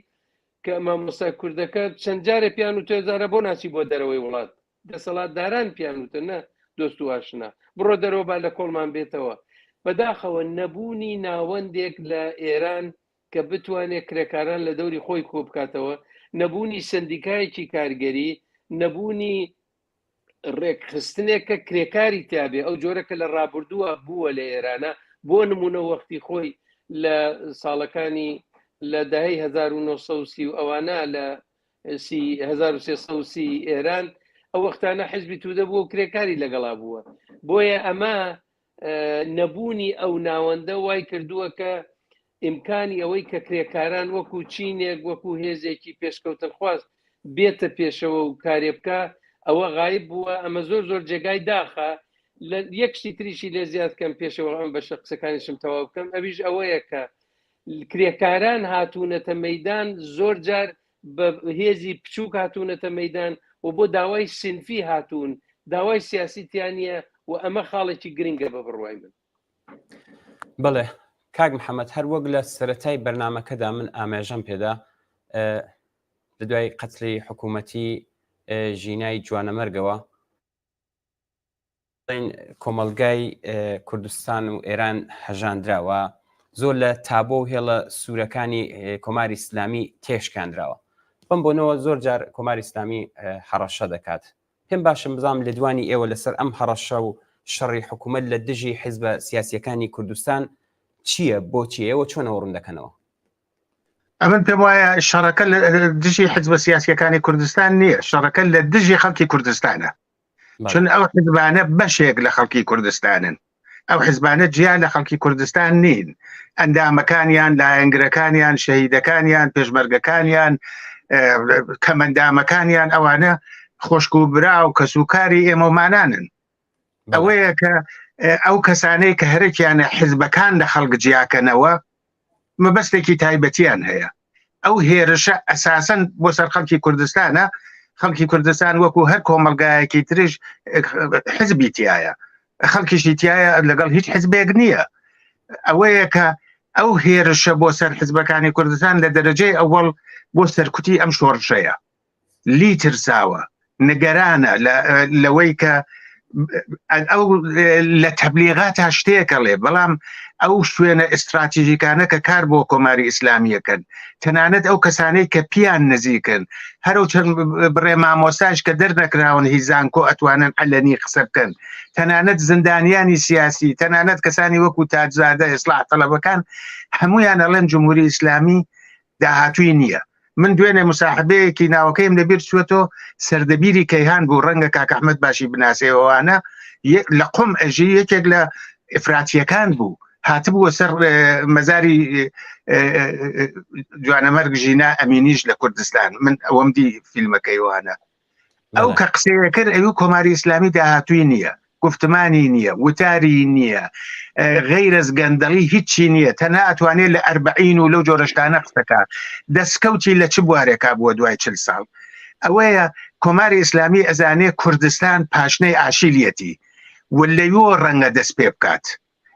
کە مامۆستا کوردەکە چەند جارێ پیان و توێزارە بۆ ناچی بۆ دەرەوەی وڵات دەسەڵاتداران پیان وتن نە دۆست و ئاشنا بڕۆ دەرەوە با لە کۆڵمان بێتەوە بەداخەوە نەبوونی ناوەندێک لە ئێران کە بتوانێت کرێکاران لە دەوری خۆی کۆبکاتەوە نەبوونی سندیکایەکی کارگەری نەبوونی ڕێکخستنێک کە کرێکاری تیابێ ئەو جۆرە کە لە ڕابردووە بووە لە ئێرانە بۆ نمونە وەختی خۆی لە ساڵەکانی لە داهی 1930 و ئەوانە لە 1330 ئێران ئەو وەختانە حزبی توودە بووە و کرێکاری لەگەڵا بووە بۆیە ئەمە نەبوونی ئەو ناوەندە وای کردووە کە ئیمکانی ئەوەی کە کرێکاران وەکو چینێک وەکو هێزێکی پێشکەوتنخواز بێتە پێشەوە و کارێ بکا ئەوە غایب بووە ئەمە زۆر زۆر جێگای داخە لە یەک شتی تریشی لێ زیاد کەم پێشەوە ئەم بەشە قسەکانیشم تەواو بکەم ئەویش ئەوەیە کە کرێکاران هاتوونەتە مەدان زۆر جار بە هێزی بچووک هاتوونەتە مەدان و بۆ داوای سنفی هاتوون داوای سیاسی تیانە و ئەمە خاڵێکی گرنگە بە بڕوای من. بەڵێ کاک محەممەد هەر وەک لە سەتای بەرنمەکەدا من ئامێژەم پێدا لە دوای قەتلی حکوومەتی ژینای جوانەمەرگەوە کۆمەلگای کوردستان و ئێران هەژاندراوە زۆر لە تابۆ و هێڵە سوورەکانی کۆماری ئیسلامی تێشکاندراوە بەم بۆنەوە زۆر جار کۆماری ئیسلامی هەڕەشە دەکات پێم باشە بزانم لێدوانی ئێوە لەسەر ئەم هەڕەشە و شەڕی حکوومەت لە دژی حیزبە سیاسییەکانی کوردستان چییە، بۆچی ئێوە چۆن ئەوە ڕوون دەکەنەوە؟ ئەمن پێم وایە شەڕەکە لە دژی حزبە سیاسیەکانی کوردستان نییە شەڕەکە لە دژی خەڵکی کوردستانە چون ئەو حزبانە بەشێک لە خەڵکی کوردستانن ئەو حزبانە جیا لە خەڵکی کوردستان نین ئەندامەکانیان لایەنگرەکانیان شەهیدەکانیان پێشمەرگەکانیان کەمەندامەکانیان ئەوانە خۆشک و برا و کەسوکاری ئێمەمانانن ئەوەیە کە ئەو کەسانەی کە هەرەکیانە حزبەکان لە خەڵک جیاکەنەوە مەبەستێکی تایبەتیان هەیە ئەو هێرشە ئەساسەن بۆ سەر خەڵکی کوردستانە خەڵکی کوردستان وەکو هەر کۆمەلگایەکی ترش حزبی تایە خەڵکیشی تایە لەگەڵ هیچ حزبێک نییە ئەوەیە کە ئەو هێرشە بۆ سەر حزبەکانی کوردستان لە دەرەجەی ئەوەڵ بۆ سەرکوتی ئەم شۆڕشەیە لی ترساوە نگەرانە لەوەی کە ئەو لە تەبلیغات تا شتێکەڵێ بەڵام ئەو شوێنە ئیستراتیژیکانە کە کار بۆ کۆماری ئیسلامیەکەن تەنانەت ئەو کەسانەی کە پیان نزیکن هەرو چەند بڕێ مامۆستاش کە دەرنەکراون هی زانکۆ ئەتوانن عەلەنی قسە بکەن تەنانەت زیندانیانی سیاسی تەنانەت کەسانی وەکو تاجزادە ئیسلاح تەڵەبەکان هەمویان ئەڵێن جمهوری ئیسلامی داهاتووی نییە من دوێنێ مساحبەیەکی ناوەکەیم لەبیر چوەتۆ سەردەبیری کەیهان بوو ڕەنگە کاک ئەحمەد باشی بناسێەوەوانە لە قم ئەژی یەکێک لە ئفراتیەکان بوو هاتبووە سەر مەزاری جوانەمەرگ ژینا ئەمینیش لە کوردستان من ئەوەم دی فیلمەکەی وانە ئەو کە قسەیە کرد ئەوی کۆماری ئیسلامی داهاتووی نییە گفتمانی نییە وتاری نییە غیرەز گەندەڵی هیچی نییە تەنها ئەتوانێت لە ئەربعین و لەو جۆرەشتانە قسەکە دەستکەوتی لە چ بوارێکا بووە دوای چل ساڵ ئەوەیە کۆماری ئیسلامی ئەزانێ کوردستان پاشنەی ئاشیلیەتی و لەوێ ڕەنگە دەست پێ بکات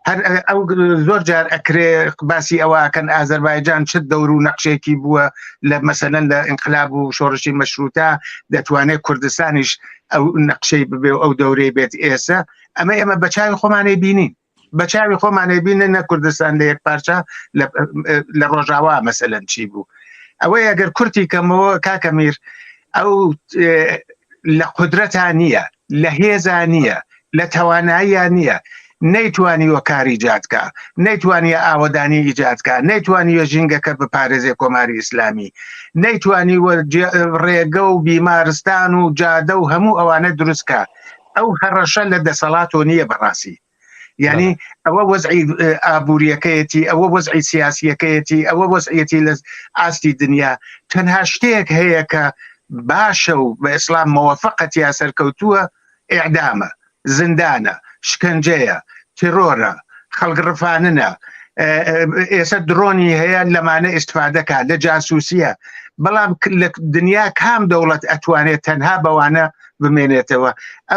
هەر ئەو زۆر جار ئەکرێ باسی ئەوە ئەکەن ئازەربایجان چ دەور و نەقشێکی بووە لە مەسەلەن لە ئینقلاب و شۆڕشی مەشرووتە دەتوانێت کوردستانیش ئەو نەقشەی ببێ و ئەو دەورەی بێت ئێسە ئەمە ئێمە بە چاوی خۆمانەی بینین بە چاوی خۆمانەی بینن نە کوردستان لە یەک پارچە لە ڕۆژاوا مەسەلەن چی بوو ئەوەی ئەگەر کورتی کەمەوە کاکە میر ئەو لە قودرەتا نییە لە هێزا نییە لە تەواناییا نییە نەیتوانیوە کار ئیجاد کا نەیتوانیە ئاوەدانی ئیجاد کا نەیتوانیوە ژینگەکە بپارێزێ کۆماری ئیسلامی نەیتوانیوە ڕێگە و بیمارستان و جادە و هەموو ئەوانە دروست کا ئەو هەڕەشە لە دەسەڵاتۆ نییە بەڕاستی یعنی ئەوە وەزعی ئابوووریەکەیەتی ئەوە وەزعی سیاسیەکەیەتی ئەوە وەزعەتی لە ئاستی دنیا تەنها شتێک هەیە کە باشە و بە ئیسلام مەوەفقەت یا سەرکەوتووە ئیعدامە، زیندانە، شکەنجەیە، تێرۆرە، خەڵک ڕفاننە، ئێستا درۆنی هەیە لەمانە ئیستفادەکە لە جاسوسیە بەڵام لە دنیا کام دەوڵەت ئەتوانێت تەنها بەوانە بمێنێتەوە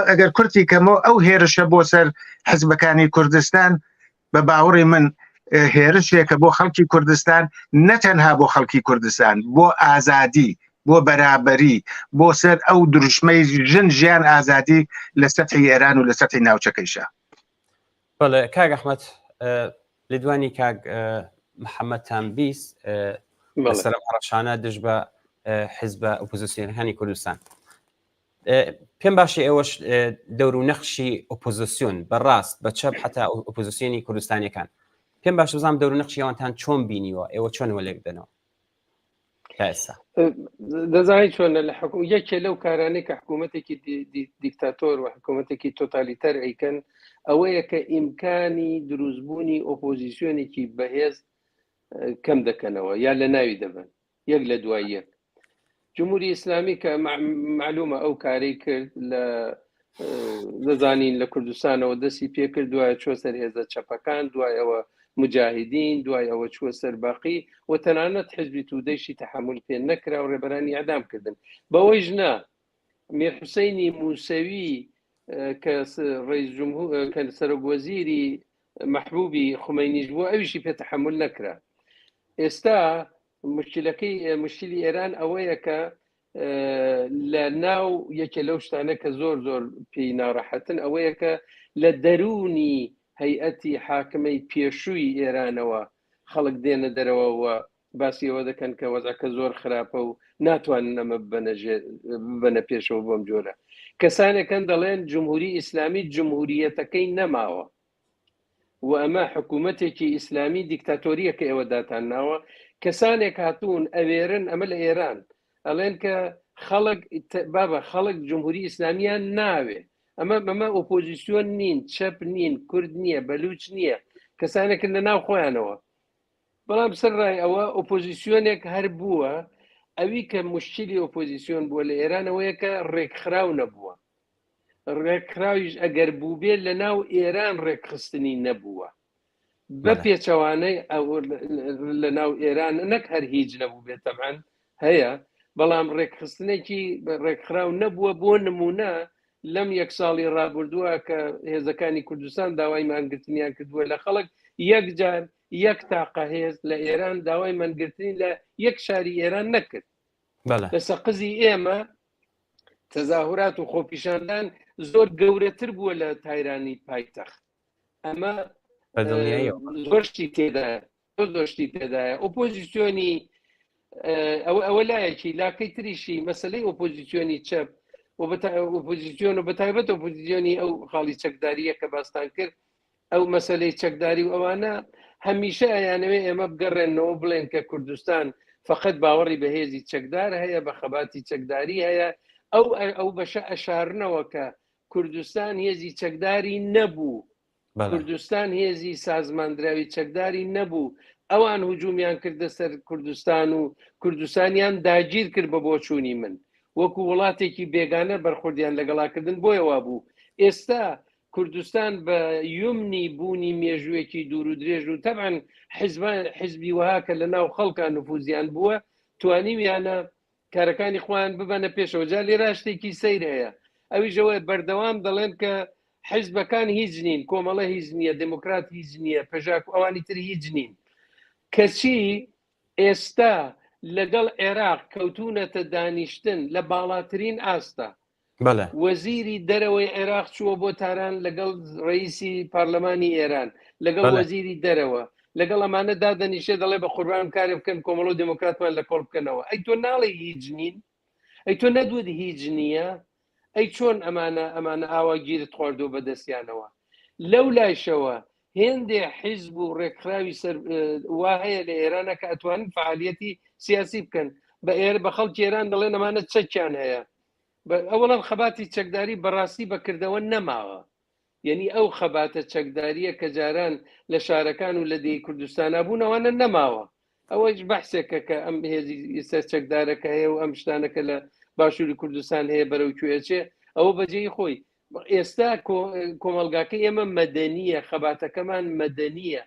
ئەگەر کورتی کەمەوە ئەو هێرشە بۆ سەر حزبەکانی کوردستان بە باوەڕی من هێرشێکە بۆ خەڵکی کوردستان نەتەنها بۆ خەڵکی کوردستان بۆ ئازادی بۆ بەرابەری بۆ سەر ئەو دروشمەی ژن ژیان ئازادی لە سەتحی ئێران و لە سەتحی ناوچەکەیشە. بەڵێ کاک ئەحمەد لێدوانی کاک محەممەدتان بیست لەسەر ئەم هەڕەشانە دژ بە حزبە ئۆپۆزیسیۆنەکانی کوردستان پێم باشە ئێوەش دەور و نەخشی ئۆپۆزیسیۆن بە ڕاست بە چەپ حتا ئۆپۆزیسیۆنی کوردستانیەکان پێم باش بزانام دەور و نەخشی ئەوانتان چۆن بینیوە ئێوە چۆن وەلێک دەنەوە؟ تا ئێستا؟ دەزانی چۆنە لە حکوم یەکێ لەو کارانەی کە حکوومەتێکی دیکتاتۆر و حکوومەتێکی تۆتالیتەر ئەیکەن ئەوەیە کە ئیمکانی دروستبوونی ئۆپۆزیسیۆنێکی بەهێز کەم دەکەنەوە یا لە ناوی دەبن یەک لە دوای یەک جمهوری ئیسلامی کە معلومە ئەو کارەی کرد لە دەزانین لە کوردستانەوە دەستی پێکرد دوای چوە سەر هێزە چەپەکان دوای ئەوە مجاهدین دوای ئەوە چوە سەر باقی و تەنانەت حزبی تودەیشی تەحمل پێ نەکرا و ڕێبەرانی ئەدام کردن بەوەیش نا میر حوسینی موسەوی کە ڕئیس جمهور کە سەرۆک وەزیری مەحبوبی خومەینیش بووە ئەویشی پێ تەحمل نەکرا ئێستا مشکلەکەی مشکلی ئێران ئەوەیە کە لە ناو یەکێ لەو شتانە کە زۆر زۆر پێی ناڕەحەتن ئەوەیە کە لە دەروونی هەیئەتی حاکمەی پێشووی ئێرانەوە خەڵک دێنە دەرەوە و باسی ئەوە دەکەن کە وەزعەکە زۆر خراپە و ناتوانن ئەمە ببەنە پێشەوە بەم جۆرە کەسانێکن دەڵێن جمهوری ئیسلامی جمهوریەتەکەی نەماوە و ئەمە حکوومەتێکی ئیسلامی دیکتاتۆریە کە ئێوە داتان ناوە کەسانێک هاتوون ئەوێرن ئەمە لە ئێران ئەڵێن کە خەڵک بابە خەڵک جمهوری ئیسلامیان ناوێ ئەمە ئەمە ئۆپۆزیسیۆن نین چەپ نین کورد نییە بەلوچ نییە کەسانێکن لە ناو خۆیانەوە بەڵام سەر ڕای ئەوە ئۆپۆزیسیۆنێک هەر بووە ئەوی کە مشکلی ئۆپۆزیسیۆن بووە لە ئێرانەوەیە کە ڕێکخراو نەبووە ڕێکخراویش ئەگەر بووبێت لە ناو ئێران ڕێکخستنی نەبووە بە پێچەوانەی لە ناو ئێران نەک هەر هیچ نەبوو بێت تەبعەن هەیە بەڵام ڕێکخستنێکی ڕێکخراو نەبووە بۆ نمونە لەم یەک ساڵی ڕابردووە کە هێزەکانی کوردستان داوای مانگرتنیان کردووە لە خەڵک یەکجار یەک تاقە هێز لە ئێران داوای مەنگرتنی لە یەک شاری ئێران نەکرد لە سەقزی ئێمە تەزاهورات و خۆپیشاندان زۆر گەورەتر بووە لە تایرانی پایتەخت ئەمە زۆر شتی تێدایە زۆر شتی تێدایە ئۆپۆزیسیۆنی ئەوە ئەوە لایەکی لاکەی تریشی مەسلەی ئۆپۆزیسیۆنی چەپ ئۆپۆزیسیۆن و بەتایبەت ئۆپۆزیسیۆنی ئەو خاڵی چەکداریە کە باستان کرد ئەو مەسلەی چەکداری و ئەوانە هەمیشە ئەیانەوێ ئێمە بگەڕێنەوە بڵێن کە کوردستان فقط باوەڕی بەهێزی چەکدار هەیە بە خەباتی چەکداری هەیە ئەو ئەو بەشە ئەشارنەوە کە کوردستان هێزی چەکداری نەبوو کوردستان هێزی سازماندراوی چەکداری نەبوو ئەوان هجومیان کردە سەر کوردستان و کوردستانیان داگیر کرد بە بۆچوونی من وەکو وڵاتێکی بێگانە بەرخوردیان لەگەڵاکردن بۆیە وابوو ئێستا کوردستان بە یومنی بوونی مێژوویەکی دوور و درێژ و تەبعەن حزبی وەها کە لە ناو خەڵکا نفوزیان بووە توانیویانە کارەکانی خۆیان ببەنە پێشەوە جا لێرا شتێکی سەیر هەیە ئەویش ئەوەیە بەردەوام دەڵێن کە حزبەکان هیچ نین کۆمەڵە هیچ نییە دموکرات هیچ نییە پەژاک و ئەوانی تر هیچ نین کەچی ئێستا لەگەڵ عێراق کەوتونەتە دانیشتن لە باڵاترین ئاستە بەڵێ. وەزیری دەرەوەی عێراق چووە بۆ تاران لەگەڵ ڕئیسی پارلەمانی ئێران لەگەڵ بەڵێ. وەزیری دەرەوە لەگەڵ ئەمانە دادەنیشێ دەڵێ بە قوربانم کارێ بکەن کۆمەڵ و دێمۆکراتمان لە کۆڵ بکەنەوە ئەی تۆ ناڵێی هیچ نین ئەی تۆ نەدوت هیچ نییە ئەی چۆن ئەمانە ئەمانە ئاوا گیرت خواردووە بە دەستیانەوە لەو لایشەوە هێندێ حیزب و ڕێکخراوی سەر وا هەیە لە ئێرانە کە ئەتوانن فعالیەتی سیاسی بکەن بە ئێر بە خەڵکی ئێران دەڵێن ئەمانە چەکیان هەیە ئەوەڵەن خەباتی چەکداری بەڕاستی بەکردەوە نەماوە یعنی ئەو خەباتە چەکداریە کە جاران لە شارەکان و لە دێی کوردستانە بوون ئەوانە نەماوە ئەوەیش بەحسێکە کە ئەم هێزی سەر چەکدارەکە هەیە و ئەم شتانەکە لە باشووری کوردستان هەیە بەرەو کوێچێ ئەوە بەجێی خۆی ئێستا کۆمەڵگاکە ئێمە مەدەنیە خەباتەکەمان مەدەنیە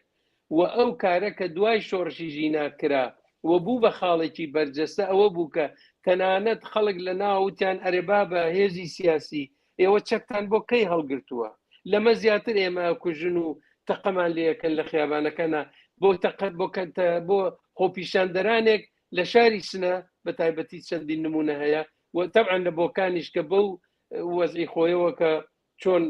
و ئەو کارە کە دوای شۆڕشی ژینا کرا و بوو بە خاڵێکی بەرجەستە ئەوە بوو کە تەنانەت خەڵک لە ناو وتیان ئەرێ بابە هێزی سیاسی ئێوە چەکتان بۆ کەی هەڵگرتووە لەمە زیاتر ئێمە ئەکوژن و تەقەمان لێ ئەکەن لە خیابانەکەنا بۆ تەقە بۆ بۆ خۆپیشاندەرانێک لە شاری سنە بە تایبەتی چەندین نمونە هەیە و تەبعەن لە بۆکانیش کە بەو وەزعی خۆیەوە کە چۆن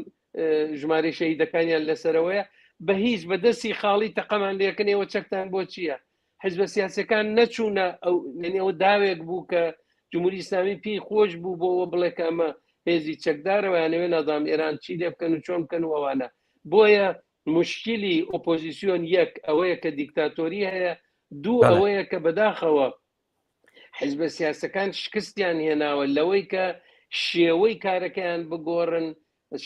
ژمارەی شەهیدەکانیان لەسەرەوەیە بە هیچ بە دەستی خاڵی تەقەمان لێکن ئێوە چەکتان بۆ چییە حزبە سیاسەکان نەچوونە ئەو ئەوە داوێک بوو کە جمهوری ئیسلامی پێی خۆش بوو بۆ ئەوە بڵێ کە ئەمە هێزی چەکدارەوە یانەوێ نازانم ئێران چی لێ بکەن و چۆن بکەن و ئەوانە بۆیە مشکلی ئۆپۆزیسیۆن یەک ئەوەیە کە دیکتاتۆری هەیە دوو ئەوەیە کە بەداخەوە. حیزبە سیاسەکان شکستیان هێناوە لەوەی کە شێوەی کارەکەیان بگۆڕن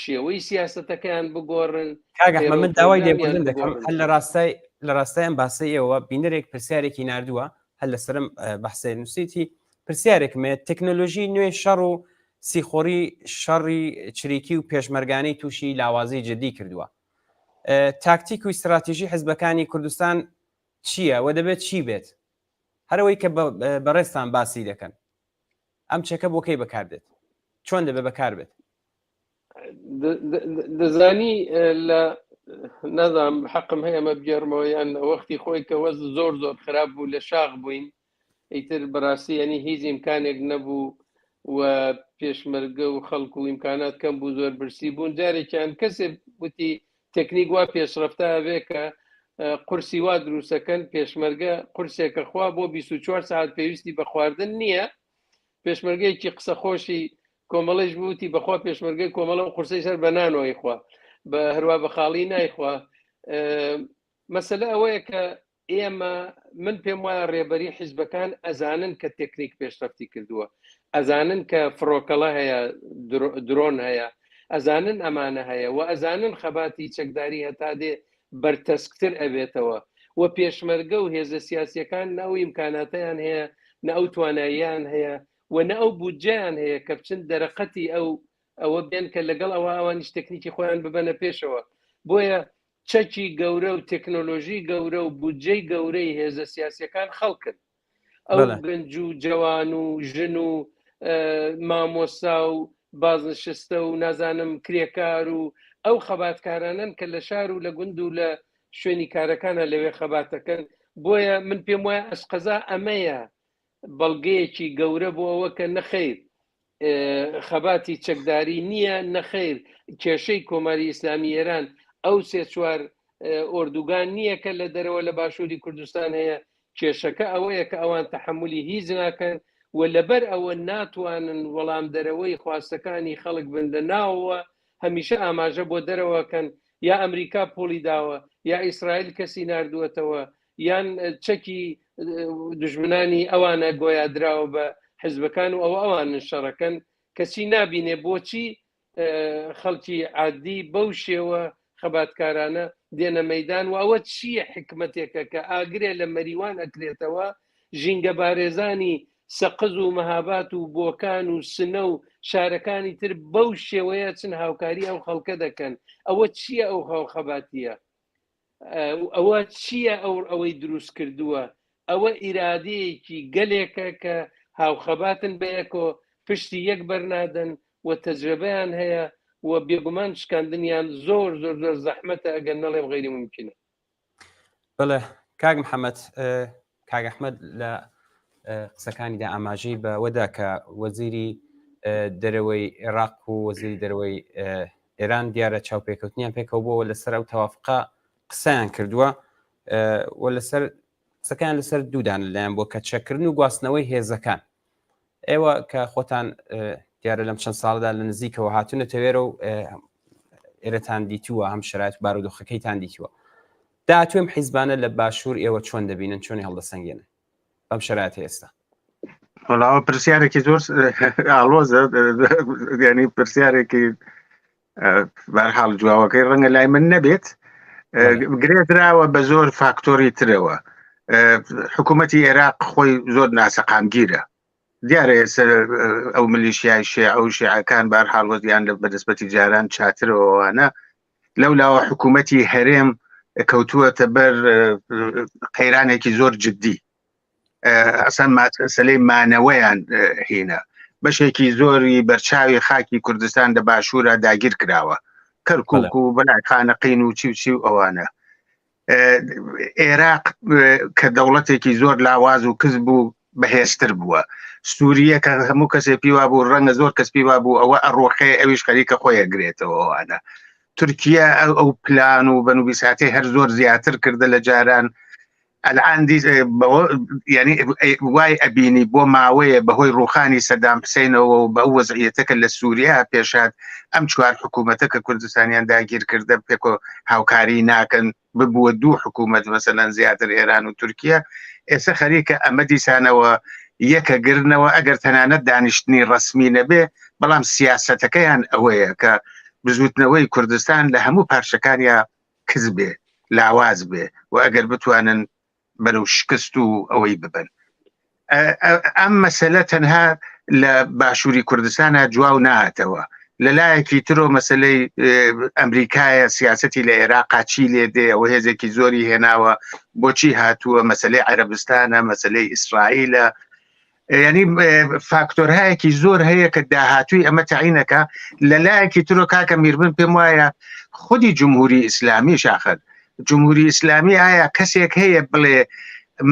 شێوەی سیاسەتەکەیان بگۆڕن. کاک ئەحمەد من داوای لێبوردن دەکەم هەر لە ڕاستای لە ڕاستای ئەم باسەی ئێوە بینەرێک پرسیارێکی ناردووە هەر لەسەرم بەحسێ نووسیتی پرسیارێکم هەیە تەکنۆلۆژی نوێ شەڕ و سیخۆڕی شەڕی چریکی و پێشمەرگانەی تووشی لاوازی جدی کردووە تاکتیک و استراتیژی حزبەکانی کوردستان چییە و دەبێت چی بێت هەرەوەی کە بەڕێزتان باسی دەکەن ئەم چەکە بۆ کەی بەکار دێت چۆن دەبێ بەکار بێت؟ دەزانی لە نازانم حەقم هەیە ئەمە بگێڕمەوە یان وەختی خۆی کە وەز زۆر زۆر خراپ بوو لە شاخ بووین ئیتر بەڕاستی ینی هیچ ئیمکانێک نەبوو و پێشمەرگە و خەڵک و ئیمکانات کەم بوو زۆر برسی بوون جارێکیان کەسێ وتی تەکنیک وا پێشڕەفتە ئەبێ کە قورسی وا دروستەکەن پێشمەرگە قورسێکە خوا بۆ 24 ساعت پێویستی بە خواردن نییە پێشمەرگەیەکی قسە خۆشی کۆمەڵیش بوتی بەخوا پێشمەرگەی کۆمەڵە و قورسەی سەر بە نانەوەی خوا بە هەروە بە خاڵی نایخوا مەسەلە ئەوەیە کە ئێمە من پێم وایە ڕێبەری حیزبەکان ئەزانن کە تێکنیک پێشڕەفتی کردووە، ئەزانن کە فڕۆکەڵە هەیە، درۆن هەیە، ئەزانن ئەمانە هەیە و ئەزانن خەباتی چەکداری هەتا دێ بەرتەسکتر ئەبێتەوە و پێشمەرگە و هێزە سیاسیەکان نە ئەو ئیمکاناتەیان هەیە، نە ئەو تواناییان هەیە و نە ئەو بودجەیان هەیە کە بچن دەرەقەتی ئەو ئەوە بێن کە لەگەڵ ئەوە ئەوانیش تەکنیکی خۆیان ببەنە پێشەوە. بۆیە چەکی گەورە و تەکنۆلۆژی گەورە و بودجەی گەورەی هێزە سیاسیەکان خەڵکن. ئەو گەنج و جەوان و ژن و مامۆستا و بازنشستە و نازانم کرێکار و ئەو خەباتکارانەن کە لە شار و لە گوند و لە شوێنی کارەکانە لەوێ خەباتەکەن. بۆیە من پێم وایە ئەسقەزا ئەمەیە بەڵگەیەکی گەورە بۆ ئەوە کە نەخیر خەباتی چەکداری نییە، نەخیر کێشەی کۆماری ئیسلامی ئێران ئەو سێ چوار ئۆردوگان نییە کە لە دەرەوە لە باشووری کوردستان هەیە، کێشەکە ئەوەیە کە ئەوان تەحەمولی هیچ ناکەن و لەبەر ئەوە ناتوانن وەڵامدەرەوەی خواستەکانی خەڵک بن لە ناوەوە، هەمیشە ئاماژە بۆ دەرەوەکەن یا ئەمریکا پوڵی داوە یا ئیسرائیل کەسی ناردووەتەوە یان چەکی دژمنانی ئەوانە گۆیا دراوە بە حزبەکان و ئەوە ئەوانن شەڕەکەن، کەچی نابینێ بۆچی خەڵکی عادی بەو شێوە خەباتکارانە دێنە مەدان و ئەوە چییە حکمتێکە کە ئاگرێ لە مەریوان ئەکرێتەوە ژینگەبارێزانی سەقز و مەهابات و بۆکان و سنە و شارەکانی تر بەو شێوەیە چن هاوکاری ئەو خەڵکە دەکەن ئەوە چییە ئەو هاوخەباتیە ئەوە چییە ئەو ئەوەی دروست کردووە؟ ئەوە ئیرادەیەکی گەلێکە کە هاوخەباتن بەیەکۆ، پشتی یەک بەرنادەن و تەجرەبەیان هەیە و بێگومان شکاندنیان زۆر زۆر زۆر زەحمەتە ئەگەر نەڵێم غەیری مومکینە. بەڵێ کاک محەممەد کاک ئەحمەد لە قسەکانیدا ئاماژەی بەوەدا کە وەزیری دەرەوەی عێراق و وەزیری دەرەوەی ئێران دیارە چاوپێکەوتنیان پێکەوە بووە لەسەر ئەو تەوافقە قسەیان کردووە و لەسەر قسەکان لەسەر دوودان لەلایەن بۆ کە چەکردن و گواستنەوەی هێزەکان ئێوە کە خۆتان دیارە لەم چەند ساڵدا لە نزیکەوە هاتوونە تەوێرە و ئێرەتان دیتووە هەم شرایط بارودۆخەکەیتان دیتووە داهاتووی ئەم حیزبانە لە باشوور ئێوە چۆن دەبینن چۆنی هەڵدەسەنگێنن بەم شرایەتە ئێستا؟ وەڵا پرسیارێکی زۆر ئاڵۆزە ینی پرسیارێکی بەرحاڵ جوابەکەی ڕەنگە لای من نەبێت گرێدراوە بە زۆر فاکتۆری ترەوە حکوومەتی عێراق خۆی زۆر ناسەقامگیرە دیارە ئێستا ئەو ملیشیای شێعە و شێعەکان بارحاڵ وەزیان لە بەنسبەتی جاران چاترەوەوانە لەو لاوە حکوومەتی هەرێم کەوتووەتە بەر قەیرانێکی زۆر جددی ئەسان مەسەلەی مانەوەیان هینە بەشێکی زۆری بەرچاوی خاکی کوردستان لە باشوورە داگیر کراوە کەرکک و بەلای خانەقین و چی و چی و ئەوانە عێراق کە دەوڵەتێکی زۆر لاواز و کز بوو بەهێزتر بووە سووریە کە هەموو کەسێ پیوا بوو ڕەنگە زۆر کەس پیوا بوو ئەوە ئەڕۆخێ ئەویش خەریکە خۆیە گرێتەوەوانە تورکیا ئەو پلان و بەنوبیساتی هەر زۆر زیاتر کردە لە جاران ئەلعان ینی وای ئەبینی بۆ ماوەیە بەهۆی ڕوخانی سەدام حسینەوە و بە ئەو وەزعیەتەکە لە سووریا پێشات ئەم چوار حکوومەتە کە کوردستانیان داگیر کردە پێکۆ هاوکاری ناکەن ببووە دوو حکوومەت مەسەلەن زیاتر ئێران و تورکیا ئێستا خەریکە ئەمە دیسانەوە. یەکە گرنەوە ئەگەر تەنانەت دانیشتنی ڕەسمی نەبێ بەڵام سیاسەتەکەیان ئەوەیە کە بزوتنەوەی کوردستان لە هەموو پارچەکانیا کز بێ لاواز بێ و ئەگەر بتوانن بەرەو شکست و ئەوەی ببن ئەم مەسەلە تەنها لە باشووری کوردستانە جواو نهاتەوە لە لایەکی ترۆ مەسلەی ئەمریکایە سیاستی لە عێراقا چی لێ دێ ئەوە هێزێکی زۆری هێناوە بۆچی هاتووە مەسلەی عەربستانە مەسلەی ئیسرائیلە ینی فاکتۆرهایەکی زۆر هەیە کە داهاتووی ئەمە تەعینەکە لە لایەکی ترۆ کاکە میربن پێم وایە خودی جمهوری ئیسلامی شاخر جمهوری ئیسلامی ئایا کەسێک هەیە بڵێ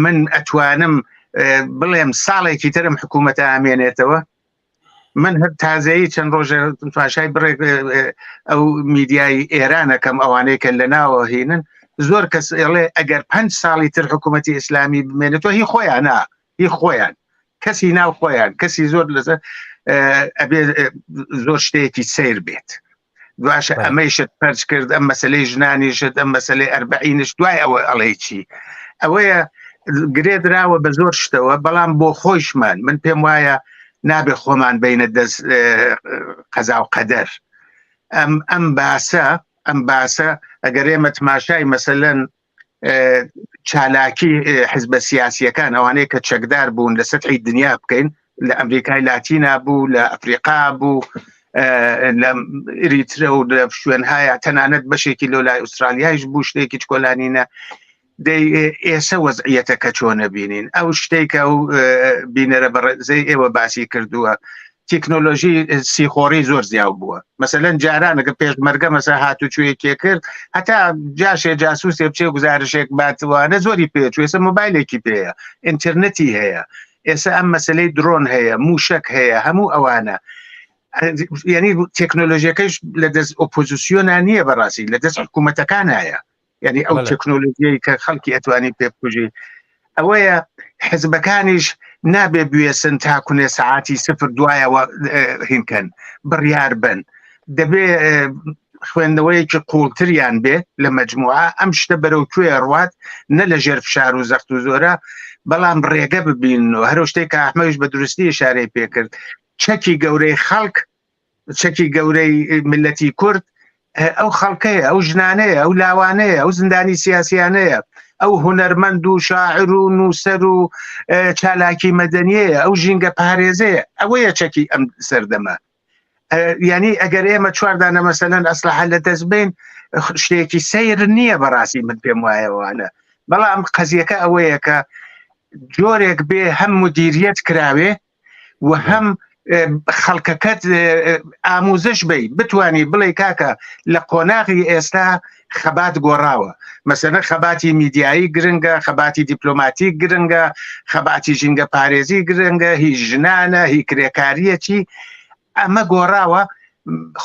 من ئەتوانم بڵێم ساڵێکی ترم حکوومەتە ئامێنێتەوە من هەر تازەیی چەند ڕۆژە تماشای بڕێک ئەو میدیای ئێرانەکەم ئەوانەی کە لە ناوە هینن زۆر کەس ئێڵێ ئەگەر پنج ساڵی تر حکوومەتی ئیسلامی بمێنێتەوە هی خۆیانە هی خۆیان کەسی ناو خۆیان کەسی زۆر لەسەر ئەبێ زۆر شتێکی سیر بێت دواشە ئەمەیشت پەرچ کرد ئەم مەسلەی ژنانیشت ئەم مەسلەی ئەربعینش دوای ئەوە ئەڵێ چی ئەوەیە گرێ دراوە بە زۆر شتەوە بەڵام بۆ خۆیشمان من پێم وایە نابێ خۆمان بینە دەست قەزا و قەدەر ئەم ئەم باسە ئەم باسە ئەگەر ئێمە تماشای مەسەلەن چالاکی حزبە سیاسیەکان ئەوانەیە کە چەکدار بوون لە سەتحی دنیا بکەین لە ئەمریکای لاتینا بوو لە ئەفریقا بوو لە ئریترە و لە شوێنهایە تەنانەت بەشێکی لۆ لای ئوسترالیایش بوو شتێکی چکۆلانینە دەی ئێسە وەزعیەتەکە چۆنە بینین ئەو شتێک ئەو بینەرە بەڕێزەی ئێوە باسی کردووە تەکنۆلۆژی سیخۆڕی زۆر زیاو بووە مەسەلەن جارانەکە پێشمەرگە مەسە هاتوچویەکێ کرد هەتا جاشێ جاسوسێ بچێ گزارشێک باتوانە زۆری پێچوو ئێستا مۆبایلێکی پێیە ئینتەرنێتی هەیە ئێستا ئەم مەسلەی درۆن هەیە موشک هەیە هەموو ئەوانە یعنی تەکنۆلۆژیەکەش لە دەست ئۆپۆزیسیۆنا نییە بەڕاستی لە دەست حکوومەتەکان هەیە یعنی ئەو تەکنۆلۆژیەی کە خەڵکی ئەتوانی پێ بکوژی ئەوەیە حزبەکانیش نابێ بوێسن تا کونێ سەعاتی سفر دوایەوە هینکەن بڕیار بن دەبێ خوێندنەوەیەکی قوڵتریان بێ لە مجموعە ئەم شتە بەرەو کوێ ڕوات نە لە ژێر فشار و زەخت و زۆرە بەڵام ڕێگە ببین و هەرو شتێک کە ئەحمەویش بە دروستی شارەی پێکرد چەکی گەورەی خەڵک چەکی گەورەی ملەتی کورد ئەو خەڵکەیە ئەو ژنانەیە ئەو لاوانەیە ئەو زیندانی سیاسیانەیە ئەو هونەرمەند و شاعر و نووسەر و چالاکی مەدەنیەیە ئەو ژینگە پارێزەیە ئەوەیە چەکی ئەم سەردەمە یعنی ئەگەر ئێمە چواردانە مەسەلەن ئەسلحە لە دەست بین شتێکی سیر نییە بەڕاستی من پێم وایەوانە بەڵام قەزیەکە ئەوەیە کە جۆرێک بێ هەم مدیریەت کراوێ و هەم خەڵکەکەت ئاموزش بی بتانی بڵێ کاکە لە قۆناغی ئێستا خەبات گۆڕاوە مەسەنە خەباتی میدیایی گرنگە خەباتی دیپلۆماتی گرنگە خەباتی ژینگە پارێزی گرنگە هی ژنانە هی کرێکاریەکی ئەمە گۆڕاوە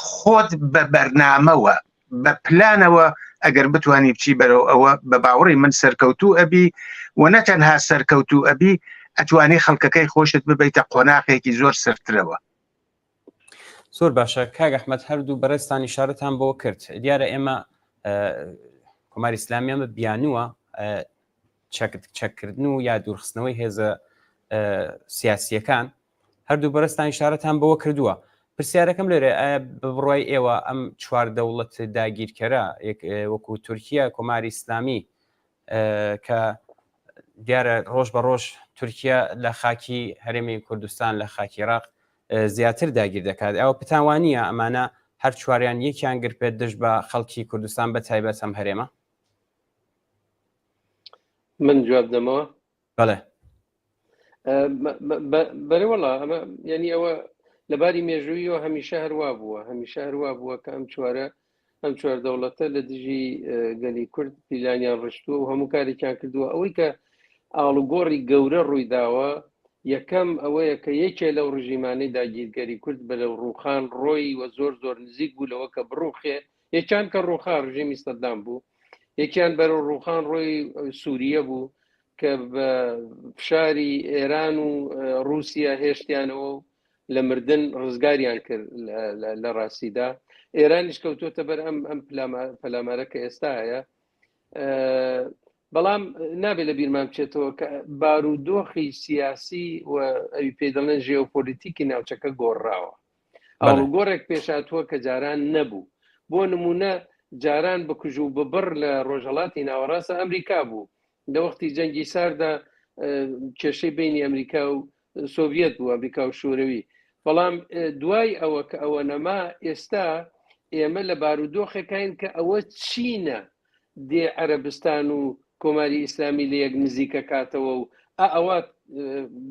خۆت بە بەرنامەوە بە پلانەوە ئەگەر بتانی بچی بەرەو ئەوە بە باوەڕی من سەرکەوتوو ئەبی و نەتەنها سەرکەوتوو ئەبی ئەتوانی خەڵکەکەی خۆشت ببیتە قۆناخێکی زۆر سەرترەوە. زۆر باشە کاک ئەحمد هەردوو بەڕێزتان ئیشارەتان بۆ کرد دیارە ئێمە کۆماری ئیسلامی ئەمە بیانووە چەککردن و یا دوورخستنەوەی هێزە سیاسیەکان هەردوو بەڕێزتان ئیشارەتان بەوە کردووە. پرسیارەکەم لێرە ئایا بە بڕوای ئێوە ئەم چوار دەوڵەت داگیرکەرە وەکو تورکیا کۆماری ئیسلامی کە دیارە ڕۆژ بە ڕۆژ تورکیا لە خاکی هەرێمی کوردستان لە خاکی عێراق زیاتر داگیر دەکات ئەوە پتان وانە ئەمانە هەر چواریان یەکیان گرپێت دژ بە خەڵکی کوردستان بە تایبەت ئەم هەرێمە من جواب دەمەوە بەڵێ بەرێ وەڵا ئەمە یعنی ئەوە لەباری مێژوویەوە هەمیشە هەروا بووە هەمیشە هەروا بووە کە ئەم چوارە ئەم چوار دەوڵەتە لە دژی گەلی کورد پیلانیان ڕشتووە و هەموو کارێکیان کردووە ئەوەی کە ئاڵوگۆڕی گەورە ڕووی داوە یەکەم ئەوەیە کە یەکێ لەو ڕژیمانەی داگیرگەری کورد بەرەو ڕووخان ڕۆی و زۆر زۆر نزیک بوو لەوە کە بڕوخێ یەکیان کە ڕووخا ڕژێمی سەدام بوو یەکیان بەرەو ڕووخان ڕۆی سووریە بوو کە بە فشاری ئێران و رووسیا هێشتیانەوە و لە مردن ڕزگاریان کرد لە ڕاستیدا ئێرانیش کەوتوتە بەر ئەم ئەم پەلامارە کە ئێستا هەیە. بەڵام نابێت لە بیرمان بچێتەوە کە بارودۆخی سیاسی و ئەوی پێی دەڵێن ژێۆپۆلیتیکی ناوچەکە گۆڕاوە. ئاڵوگۆڕێک پێشاتووە کە جاران نەبوو. بۆ نموونە جاران بکوژ و ببڕ لە ڕۆژهەڵاتی ناوەڕاستە ئەمریکا بوو. لە وەختی جەنگی ساردا کێشەی بینی ئەمریکا و سۆڤیەت بوو، ئەمریکا و شوورەوی. بەڵام دوای ئەوە کە ئەوە نەما، ئێستا ئێمە لە بارودۆخێکین کە ئەوە چینە دێ عەرەبستان و کۆماری ئیسلامی لە یەک نزیکەکاتەوە و ئەوە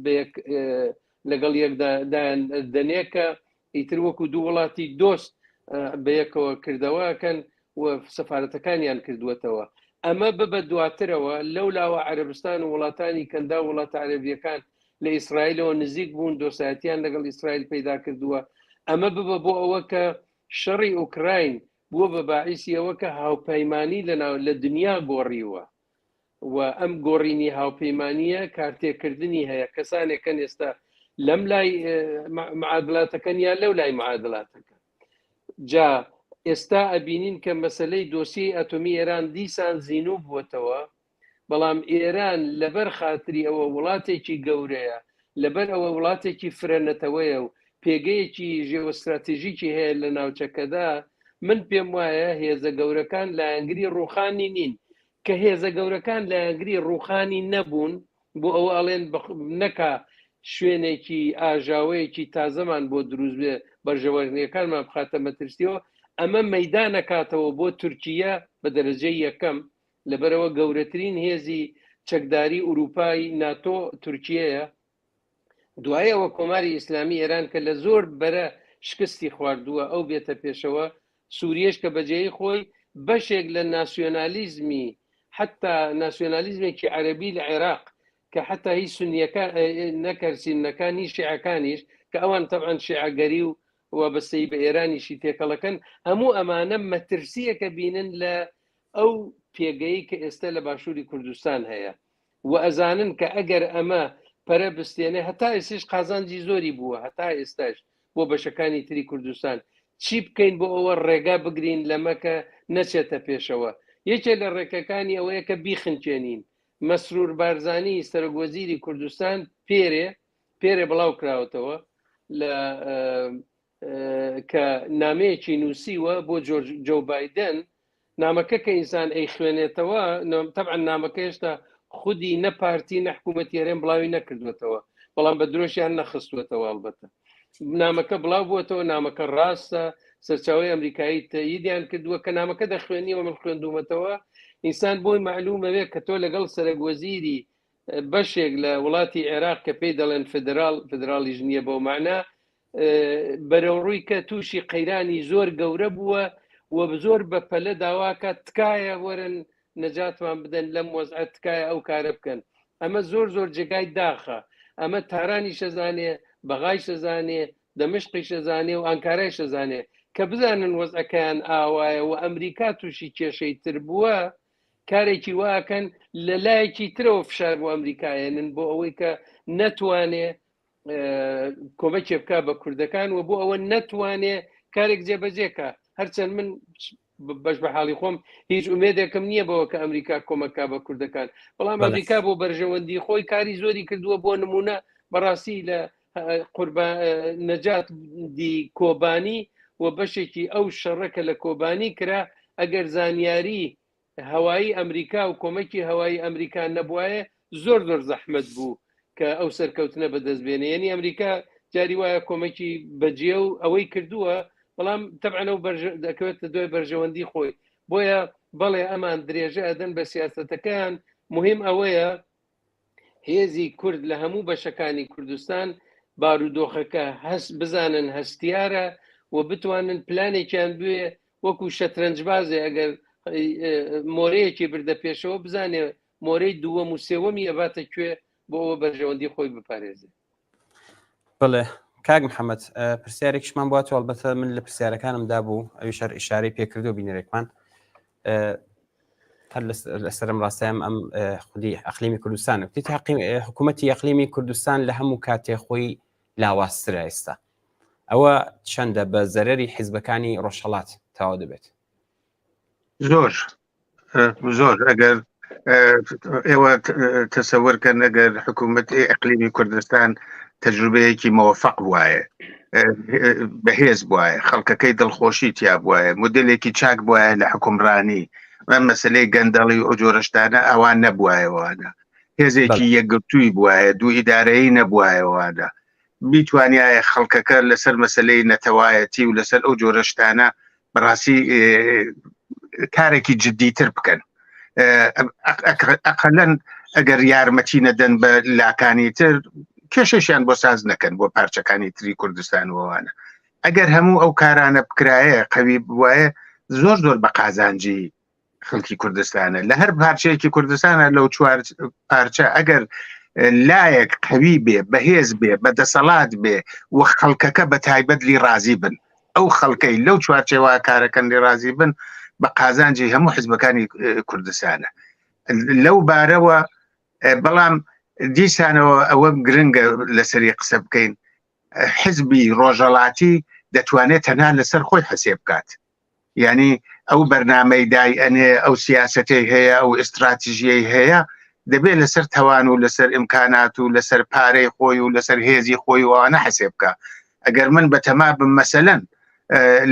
بە یەک لەگەڵ یەکدا دایان دەنێ کە ئیتر وەکو دوو وڵاتی دۆست بەیەکەوە کردەوەکەن و سەفارەتەکانیان کردووەتەوە. ئەمە ببە دواترەوە لەو لاوە عەرەبستان و وڵاتانی کەندا و وڵاتە عەرەبیەکان لە ئیسرائیلەوە نزیک بوون، دۆسایەتیان لەگەڵ ئیسرائیل پەیدا کردووە. ئەمە ببە بۆ ئەوە کە شەڕی ئوکراین بووە بە باعیسی ئەوە کە هاوپەیمانی لەناو لە دنیا گۆڕیوە. و ئەم گۆڕینی هاوپەیمانییە کارتێکردنی هەیە، کەسانێک هەن ئێستا لەم لای معادلاتەکەن یا لەو لای معادلاتەکە. جا ئێستا ئەبینین کە مەسلەی دۆسیەی ئەتۆمی ئێران دیسان زینوو بووەتەوە، بەڵام ئێران لەبەر خاتری ئەوە وڵاتێکی گەورەیە، لەبەر ئەوە وڵاتێکی فرە نەتەوەیە و پێگەیەکی ژێوستراتژیکی هەیە لە ناوچەکەدا، من پێم وایە هێزە گەورەکان لایەنگری ڕووخانی نین، کە هێزە گەورەکان لایەنگری ڕووخانی نەبوون، بۆ ئەوە ئەڵێن نەکا شوێنێکی ئاژاوەیەکی تازەمان بۆ دروست بێ، بەرژەوەندییەکانمان بخاتە مەترسیەوە، ئەمە مەیدان ئەکاتەوە بۆ تورکیە بە دەرەجەی یەکەم، لەبەرئەوە گەورەترین هێزی چەکداری ئورووپای ناتۆ تورکیەیە، دوای ئەوە کۆماری ئیسلامی ئێران کە لە زۆر بەرە شکستی خواردووە ئەو بێتە پێشەوە، سووریەش کە بەجێی خۆی بەشێک لە ناسیۆنالیزمی حتا ناسیۆنالیزمێکی عەرەبی لە عێراق کە حتا هی سنیەکان نەکەر سینەکان هی شیعەکانیش کە ئەوان تەبعەن شیعەگەری و وابەستەیی بە ئێرانیشی تێکەڵەکەن، هەموو ئەمانە مەترسیەکە بینن لە ئەو پێگەی کە ئێستا لە باشووری کوردستان هەیە. و ئەزانن کە ئەگەر ئەمە پەرە بستێنێ هەتا ئێستاش قازانجی زۆری بووە هەتا ئێستاش بۆ بەشەکانی تری کوردستان چی بکەین بۆ ئەوە ڕێگا بگرین لەمە کە نەچێتە پێشەوە یەکێ لە ڕێکەکانی ئەوەیە کە بیخنکێنین مەسرور بارزانی سەرۆک وەزیری کوردستان پێرێ پێرێ بڵاو کراوەتەوە لە کە نامەیەکی نووسیوە بۆ جۆ بایدن نامەکە کە ئینسان ئەی خوێنێتەوە تەبعەن نامەکە هێشتا خودی نە پارتی نە حکوومەتی هەرێم بڵاوی نەکردوێتەوە بەڵام بە درۆشیان نەخستوێتەوە ئەڵبەتە نامەکە بڵاو بووەتەوە نامەکە ڕاستە سەرچاوی ئەمریکایی تەییدیان کردووە کە نامەکە دەخوێنیەوە من خوێندومەتەوە ئینسان بۆی معلومەوێ کە تۆ لەگەڵ سەرەک وەزیری بەشێک لە وڵاتی عێراق کە پێی دەڵێن فدرال فدرالیش نییە بەو معنە بەرەوڕووی کە تووشی قەیرانی زۆر گەورە بووە و زۆر بە پەلە داواکە تکایە وەرن نەجاتمان بدەن لەم وەزعە تکایە ئەو کارە بکەن ئەمە زۆر زۆر جێگای داخە ئەمە تارانی شەزانێ بەغای شەزانێ دەمشقی شەزانێ و ئانکارای شەزانێ کە بزانن وەزعەکەیان ئاوایە و ئەمریکا تووشی کێشەی تر بووە کارێکی واکەن لە لایەکی ترەوە فشار بۆ ئەمریکایەنن بۆ ئەوەی کە نەتوانێ کۆمەکێ بک بە کوردەکان و بۆ ئەوە نەتوانێ کارێک جێبەجێکە هەرچەند من بەش بە حاڵی خۆم هیچ ئومێدێکم نییە بەوە کە ئەمریکا کۆمەکا بە کوردەکان بەڵام ئەمریکا بۆ بەرژەوەندی خۆی کاری زۆری کردووە بۆ نمونە بەڕاستی لە قوربا نەجات دی کۆبانی و بەشێکی ئەو شەڕە کە لە کۆبانی کرا ئەگەر زانیاری هەوایی ئەمریکا و کۆمەکی هەوایی ئەمریکا نەبوایە زۆر زۆر زەحمەت بوو کە ئەو سەرکەوتنە بەدەست بێنێ یعنی ئەمریکا جاری وایە کۆمەکی بەجێ و ئەوەی کردووە بەڵام تەبعەن ئەو دەکەوێتە دوای بەرژەوەندی خۆی بۆیە بەڵێ ئەمان درێژە ئەدەن بە سیاستەکەیان مهم ئەوەیە هێزی کورد لە هەموو بەشەکانی کوردستان بارودۆخەکە هەست بزانن هەستیارە و بتوانن پلانێکیان بوێ وەکو شەترەنجبازێ ئەگەر مۆرەیەکی بردە پێشەوە بزانێ مۆرەی دووەم و سێوەمی ئەباتە کوێ بۆ ئەوە بەرژەوەندی خۆی بپارێزێ. بڵێ کاک محەممەد پرسیارێکیشمان بۆ تۆ ئەڵبەتە من لە پرسیارەکانم دابوو ئەویش هەر ئیشارەی پێکردو بینەرێکمان هەر لەسەرم ڕاستیم ئەم خودی ئەقلیمی کوردستان حکوومەتی ئەقلیمی کوردستان لە هەموو کاتێ خۆی لاوازترە ئێستا ئەوە چەندە بە زەرەری حیزبەکانی ڕۆژهەڵات تەواو دەبێت؟ زۆر زۆر ئەگەر. ئێوە تەسەوەر کەن ئەگەر حکوومەت ئەقلیمی کوردستان تەجروبەیەکی مۆفق وایە بەهێز بواە خەڵکەکەی دڵخۆشی تیا بواە مدلێکی چاک بواە لە حکومڕانی ئەم مەسلەی گەندەڵی و ئەو جۆرەشتانە ئەوان نەبواەوەوانە هێزێکی یەکگرتووی بواە دوو ئیدارەیی نەبواەوەوانە بیتوانایە خەڵکەکە لەسەر مەسلەی نەتەوایەتی و لەسەر ئەو جۆرە شتانە بەڕاستی کارێکی جددیتر بکەن ئەقلەن ئەگەر یارمەتی نەدەن بە لاکانی تر کێشەشیان بۆ ساز نەکەن بۆ پارچەکانی تری کوردستان وەوانە ئەگەر هەموو ئەو کارانە بکرایە قەوی بواە زۆر زۆر بە قازانجی خەڵکی کوردستانە لە هەر پارچەیەکی کوردستانە لەو چوار پارچە ئەگەر لایەک قوی بێ بەهێز بێ بە دەسەڵات بێ و خەڵکەکە بە تایبەت لی ڕازی بن ئەو خەڵکەی لەو چوارچێوە کارەکەن لی ڕازی بن بە قازانجی هەموو حزبەکانی کوردستانە لەو بارەوە بەڵام دیسانەوە ئەوە گرنگە لەسەری قسە بکەین حزبی ڕۆژەڵاتی دەتوانێت تەنها لەسەر خۆی حەسێ بکات یعنی ئەو بەرنمەی دای ئەنێ ئەو سیاستەی هەیە ئەو ئستراتیژیەی هەیە دەبێت لەسەر تەوان و لەسەر ئیمکانات و لەسەر پارەی خۆی و لەسەر هێزی خۆی وانە حەسێ بکە ئەگەر من بەتەما بم مەسەلەن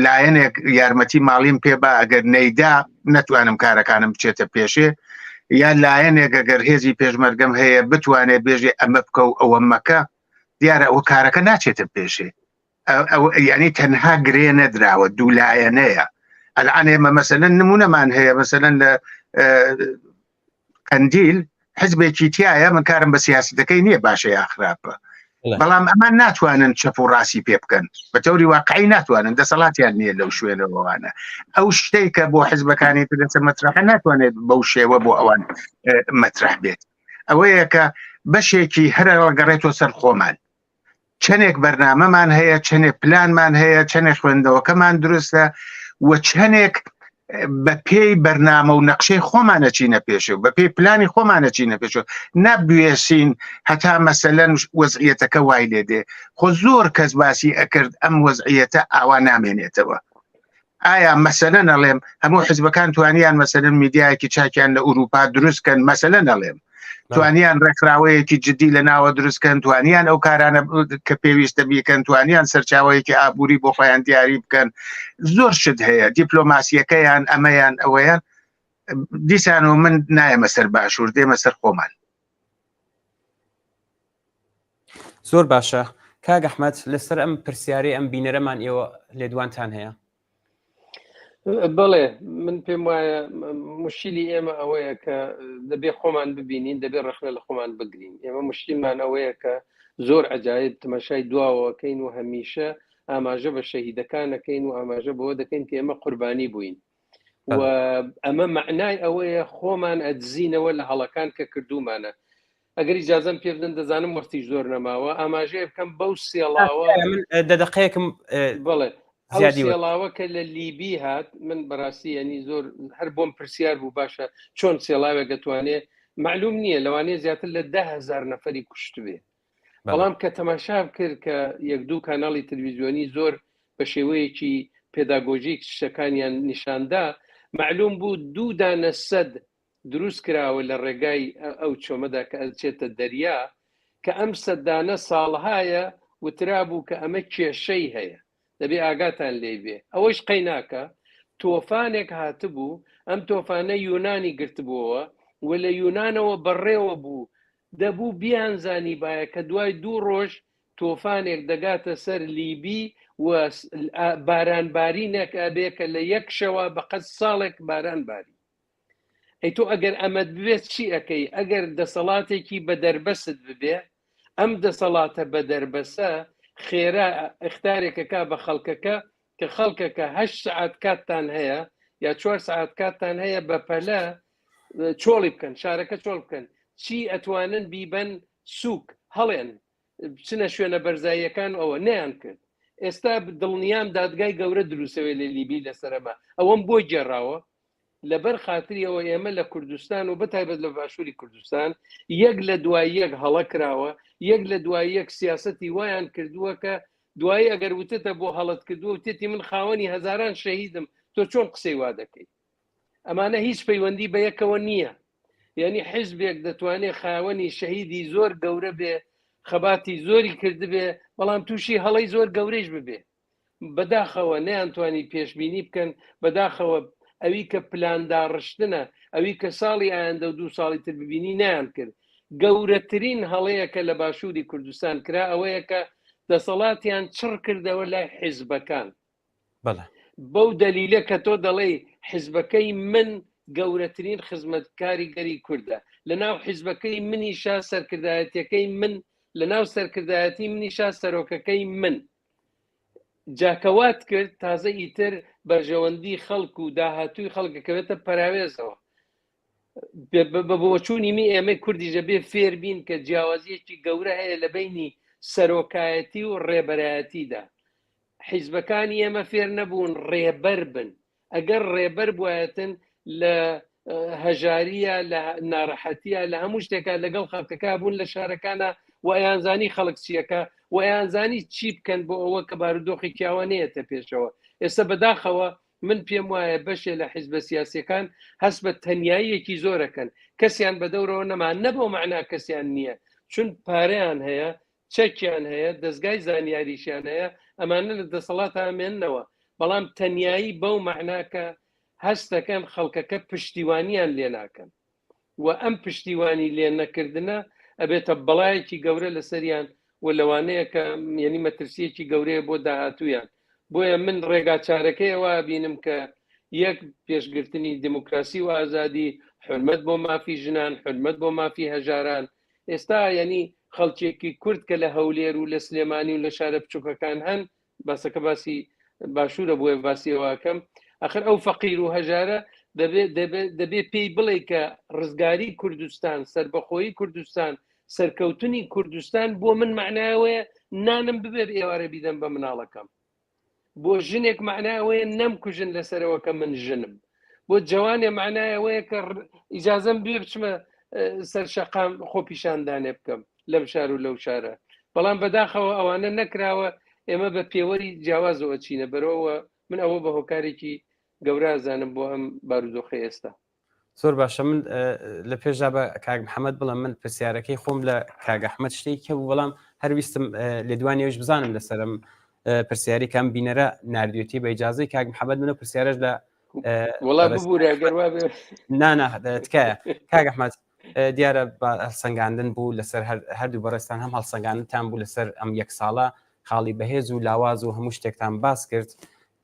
لایەنێک یارمەتی ماڵیم پێ با ئەگەر نەیدا نەتوانم کارەکانم بچێتە پێشێ یا لایەنێک ئەگەر هێزی پێشمەرگەم هەیە بتوانێت بێژێ ئەمە بکە و ئەوە مەکە دیارە ئەوە کارەکە ناچێتە پێشێ یعنی تەنها گرێ نەدراوە دوولایەنەیە ئەلان ئێمە مەسەلەن نمونەمان هەیە مەسەلەن لە قەندیل حزبێکی تایە من کارم بە سیاستەکەی نییە باشە یا خراپە بەڵام ئەمان ناتوانن چەپ و ڕاستی پێ بکەن بە تەوری واقعی ناتوانن دەسەڵاتیان نییە لەو شوێنەوەوانە ئەو شتێک کە بۆ حزبەکانی تر لەسەر مەترەحە ناتوانێت بەو شێوە بۆ ئەوان مەترح بێت ئەوەیە کە بەشێکی هەرە گەڕێتەوە سەر خۆمان چەندێک بەرنامەمان هەیە چەندێک پلانمان هەیە چەندێک خوێندنەوەکەمان دروستە و چەندێک بە پێی بەرنامە و نەقشەی خۆمانە چینە پێشێ و بە پێی پلانی خۆمانە چینە پێشەوە نابوێسین هەتا مەسەلەن وەزعیەتەکە وای لێ دێ خۆ زۆر کەس باسی ئەکرد ئەم وەزعیەتە ئاوا نامێنێتەوە ئایا مەسەلەن ئەڵێم هەموو حزبەکان توانیان مەسەلەن میدیایەکی چاکیان لە ئوروپا دروستکەن مەسەلەن ئەڵێم توانیان ڕێکخراوەیەکی جدی لە ناوە دروستکەن توانیان ئەو کارانە کە پێویستە بیکەن توانیان سەرچاوەیەکی ئابووری بۆ خۆیان دیاری بکەن زۆر شت هەیە دیپلۆماسیەکەیان ئەمەیان ئەوەیان دیسان و من نایەمە سەر باشوور دێمە سەر خۆمان زۆر باشە کاک ئەحمد لەسەر ئەم پرسیارەی ئەم بینەرەمان ئێوە لێدوانتان هەیە بەڵێ من پێم وایە مشکلی ئێمە ئەوەیە کە دەبێ خۆمان ببینین دەبێ ڕەخنە لە خۆمان بگرین ئێمە مشکلمان ئەوەیە کە زۆر عجایب تەماشای دواوەکەین و هەمیشە ئاماژە بە شەهیدەکانەکەین و ئاماژە بەوە دەکەین کە ئێمە قوربانی بووین و ئەمە مەعنای ئەوەیە خۆمان ئەدزینەوە لە هەڵەکان کە کردومانە ئەگەر ئیجازەم پێ بدەن دەزانم وەختیش زۆر نەماوە ئاماژەیە بکەم بەو سێڵاوە من دە دەقەیەکم بڵێ ئەو سێڵاوە کە لە لیبی هات من بەڕاستی ینی زۆر هەر بۆم پرسیار بوو باشە چۆن سێڵاوێک دەتوانێ معلوم نییە لەوانەیە زیاتر لە دههزار نەفەری کوشتبێ بەڵام کە تەماشا کرد کە یەک دوو کاناڵی تەلویزیۆنی زۆر بە شێوەیەکی پێداگۆژیک شتەکانیان نیشاندا معلوم بوو دوو دانە سەد دروست کراوە لە ڕێگای ئەو چۆمەدا کە ئەچێتە دەریا کە ئەم سەدانە ساڵهایە وترابوو کە ئەمە کێشەی هەیە دەبێ ئاگاتان لێی بێ ئەوەیش قەیناکە تۆفانێک هاتبوو ئەم تۆفانە یونانی گرتبووەوە و لە یونانەوە بەڕێوە بوو دەبوو بیانزانیبایە کە دوای دوو ڕۆژ تۆفانێک دەگاتە سەر لیبی و بارانبارینێک ئەبێ کە لە یەک شەوە بەقەد ساڵێک باران باری. ئەی تۆ ئەگەر ئەمەت بوێت چی ئەکەی؟ ئەگەر دەسەڵاتێکی بە دەربەست ببێ، ئەم دەسەڵاتە بە دەربەسە خێرا ئیختارێک ئەکا بە خەڵکەکە کە خەڵکەکە هەشت سەعات کاتتان هەیە یا چوار سەعات کاتتان هەیە بە پەلە چۆڵی بکەن، شارەکە چۆڵ بکەن، چی ئەتوانن بیبەن سوک هەڵێن بچنە شوێنە بەرزاییەکان ئەوە نەیان کرد ئێستا دڵنیام دادگای گەورە دروستەوێ لە لیبی لەسەرەمە ئەوەم بۆ گێڕاوە لەبەر خاتری ئەوە ئێمە لە کوردستان و بەتایبەت لە باشووری کوردستان یەک لە دوای یەک هەڵە کراوە یەک لە دوای یەک سیاسەتی وایان کردووە کە دوایی ئەگەر وتتە بۆ هەڵت کردووە وتێتی من خاوەنی هەزاران شەهیدم تۆ چۆن قسەی وا دەکەی ئەمانە هیچ پەیوەندی بە یەکەوە نییە. یعنی حیزبێک دەتوانێت خاوەنی شەهیدی زۆر گەورە بێ خەباتی زۆری کردبێ بەڵام تووشی هەڵەی زۆر گەورەیش ببێ بەداخەوە نەیانتوانی پێشبینی بکەن، بەداخەوە ئەوی کە پلانداڕشتنە، ئەوی کە ساڵی ئایندە و دوو ساڵی تر ببینی نەیانکرد. گەورەترین هەڵەیە کە لە باشووری کوردستان کرا ئەوەیە کە دەسەڵاتیان چڕ کردەوە لای حیزبەکان. بەڵێ. بەو دەلیلە کە تۆ دەڵێی حیزبەکەی من گەورەترین خزمەتکاری گەلی کوردە، لەناو حیزبەکەی منیشا سەرکردایەتیەکەی من، لەناو سەرکردایەتی منیشا سەرۆکەکەی من. جا کە وات کرد تازە ئیتر بەرژەوەندی خەڵک و داهاتووی خەڵک دەکەوێتە پەراوێزەوە. بە بۆچوونی می ئێمەی کوردیش دەبێ فێر بین کە جیاوازیەکی گەورە هەیە لە بەینی سەرۆکایەتی و ڕێبەرایەتیدا. حیزبەکانی ئێمە فێر نەبوون ڕێبەر بن. ئەگەر ڕێبەر بوایەتن لە هەژاریە لە ناڕەحەتیە لە هەموو شتێکا لەگەڵ خەڵکەکە بوون لە شارەکانە و ئەیانزانی خەڵک چیەکە و ئەیانزانی چی بکەن بۆ ئەوە کە بارودۆخی کیاوە نەیەتە پێشەوە. ئێستا بەداخەوە من پێم وایە بەشێ لە حیزبە سیاسیەکان هەست بە تەنیاییەکی زۆرەکەن، کەسیان بەدەورەوە نەما، نە بەو مەعنا کەسیان نییە، چون پارەیان هەیە، چەکیان هەیە، دەزگای زانیاریشیان هەیە، ئەمانە لە دەسەڵاتا ئەمێننەوە، بەڵام تەنیایی بەو مەعنا کە هەست دەکەن خەڵکەکە پشتیوانیان لێ ناکەن و ئەم پشتیوانی لێ نەکردنە ئەبێتە بەڵایەکی گەورە لەسەریان و لەوانەیە کە یعنی مەترسیەکی گەورەیە بۆ داهاتوویان. بۆیە من ڕێگا چارەکەی ئەوە بینم کە یەک پێشگرتنی دموکراسی و ئازادی، حرمەت بۆ مافی ژنان، حرمەت بۆ مافی هەژاران. ئێستا یعنی خەڵکێکی کورد کە لە هەولێر و لە سلێمانی و لە شارە بچووکەکان هەن، باسەکە باسی باشوورە بۆیە باسی ئەوەکەم، ئەخر ئەو فەقیر و هەژارە دەبێ پێی بڵێ کە ڕزگاری کوردستان، سەربەخۆیی کوردستان، سەرکەوتنی کوردستان بۆ من معناوەیە نانم ببێ ئێوارە بیدەم بە مناڵەکەم. بۆ ژنێک معناوەیە نەمکوژن لەسەرەوە کە من ژنم. بۆ جوانێ معناوەیە کە ئیجازەم بێ بچمە سەر شەقام خۆپیشاندانێ بکەم لەم شار و لەو شارە. بەڵام بەداخەوە ئەوانە نەکراوە، ئێمە بە پێوەری جیاوازەوە چینە بەرەوە. من ئەوە بە هۆکارێکی گەورە ئەزانم بۆ ئەم بارودۆخەی ئێستا. زۆر باشە، من لە پێشدا بە کاک محەممەد بڵم، من پرسیارەکەی خۆم لە کاک ئەحمەد شتێکی هەبوو، بەڵام هەرویستم لێدوانی ئەویش بزانم لەسەرم پرسیاری کام بینەرە نردوێتی. بە ئیجازەی کاک محەممەد منە پرسیارش لە وڵا ببوورە گەر وا بێ. نانا تکایە کاک ئەحمەد، دیارە هەڵسەنگاندن بوو لەسەر هەردوو بەڕێزتان، هەم هەڵسەنگاندنتان بوو لەسەر ئەم یەک ساڵە، خاڵی بەهێز و لاواز و هەموو شتێکتان باس کرد.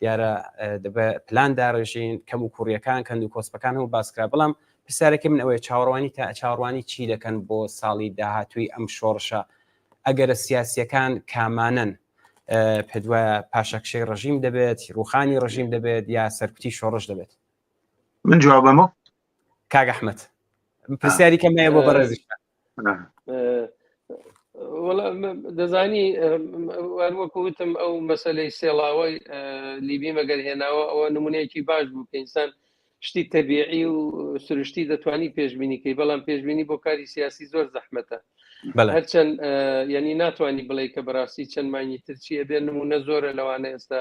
دیارە دەبێ پلان داڕێژین، کەم و کوڕیەکان، کەند و کۆسپەکان هەموو باس کرا. بەڵام پرسیارەکەی من ئەوەیە چاوەڕوانی تا چاوەڕوانی چی دەکەن بۆ ساڵی داهاتووی ئەم شۆڕشە؟ ئەگەرە سیاسیەکان کامانەن؟ پێت وایە پاشەکشەی ڕژیم دەبێت، ڕوخانی ڕژیم دەبێت، یا سەرکوتی شۆڕش دەبێت؟ من جوابەمە کاک ئەحمەد، پرسیاری کەم هەیە بۆ بەڕێزیشتان. دەزانی وەکو وتم ئەو مەسلەی سێڵاوەی لیبی مەگەر هێناوە، ئەوە نمونەیەکی باش بوو کە ئینسان شتی تەبیعی و سروشتی دەتوانی پێشبینیکەی، بەڵام پێشبینی بۆ کاری سیاسی زۆر زەحمەتە. هەرچەند یعنی ناتوانانی بڵێ کە بەڕاستی چەند مانگی تر چیە بێ، نمونە زۆرە لەوانە، ئێستا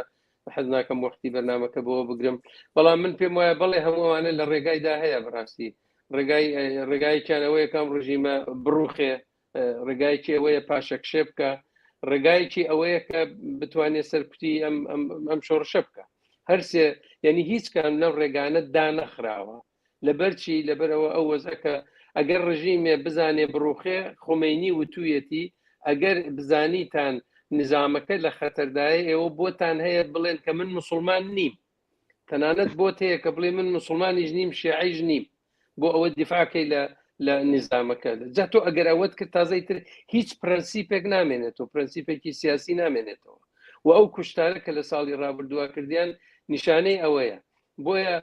حەز ناکەم وەختی بەرنمەکە بۆ بگرم، بەڵام من پێم وایە بەڵێ هەمووانە لە ڕێگایدا هەیە. بەڕاستی ڕێگای ڕێگایەکیان ئەوەیە کام ڕژیمە بڕوخێ، ڕێگایەکی ئەوەیە پاشەکشێ بکە، ڕێگایەکی ئەوەیە کە بتوانێت سەرکوتی ئەم ئەم شۆڕشە بکە. هەرسێ یعنی هیچ کام لەو ڕێگانە دانەخراوە. لەبەرچی؟ لەبەرەوە ئەو وەزەکە ئەگەر ڕژیمێ بزانێ بڕوخێ، خومەینی وتوویەتی ئەگەر بزانیتان نظامەکە لە خەتەردایە، ئێوە بۆتان هەیە بڵێن کە من مسلمان نیم. تەنانەت بۆت هەیە کە بڵێ من مسلمانیش نیم، شیعەیش نیم، بۆ ئەوە دیفاعکەی لە لە نظامەکە. جا تۆ ئەگەر ئەوەت کرد تازەی تر هیچ پرەنسیپێک نامێنێتەوە، پرەنسیپێکی سیاسی نامێنێتەوە. و ئەو کوشتارە کە لە ساڵی ڕابردووە کردیان نیشانەی ئەوەیە. بۆیە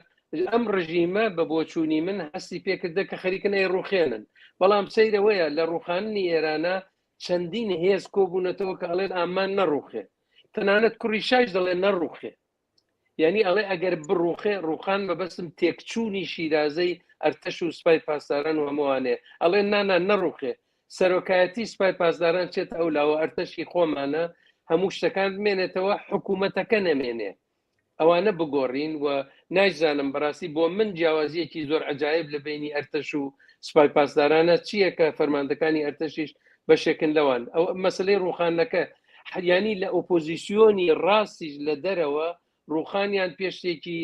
ئەم ڕژیمە بە بۆچوونی من هەستی پێکردە کە خەریکن ئەی ڕوخێنن. بەڵام سەیرەوەیە لە ڕوخاننی ئێرانە چەندین هێز کۆبوونەتەوە کە ئەڵێن ئامان نەڕوخێ، تەنانەت کوڕی شایش دەڵێن نەڕوخێ. یعنی ئەڵێ ئەگەر بڕوخێ، ڕوخان مەبەستم تێکچوونی شیرازەی ئەرتەش و سوپای پاسداران و هەمووانێ، ئەڵێ نانا نەڕوخێ، سەرۆکایەتی سوپای پاسداران چێتە ئەو لاوە، ئەرتەشی خۆمانە، هەموو شتەکان بمێنێتەوە، حکوومەتەکە نەمێنێ، ئەوانە بگۆڕین. و نایزانم بەڕاستی بۆ من جیاوازیەکی زۆر عجایب لە بینی ئەرتەش و سوپای پاسدارانە چییە کە فەرماندەکانی ئەرتەشیش بەشێکن لەوان ئەو مەسلەی ڕوخانەکە حریانی لە ئۆپۆزیسیۆنی ڕاستیش لە دەرەوە ڕوخانیان پێشتێکی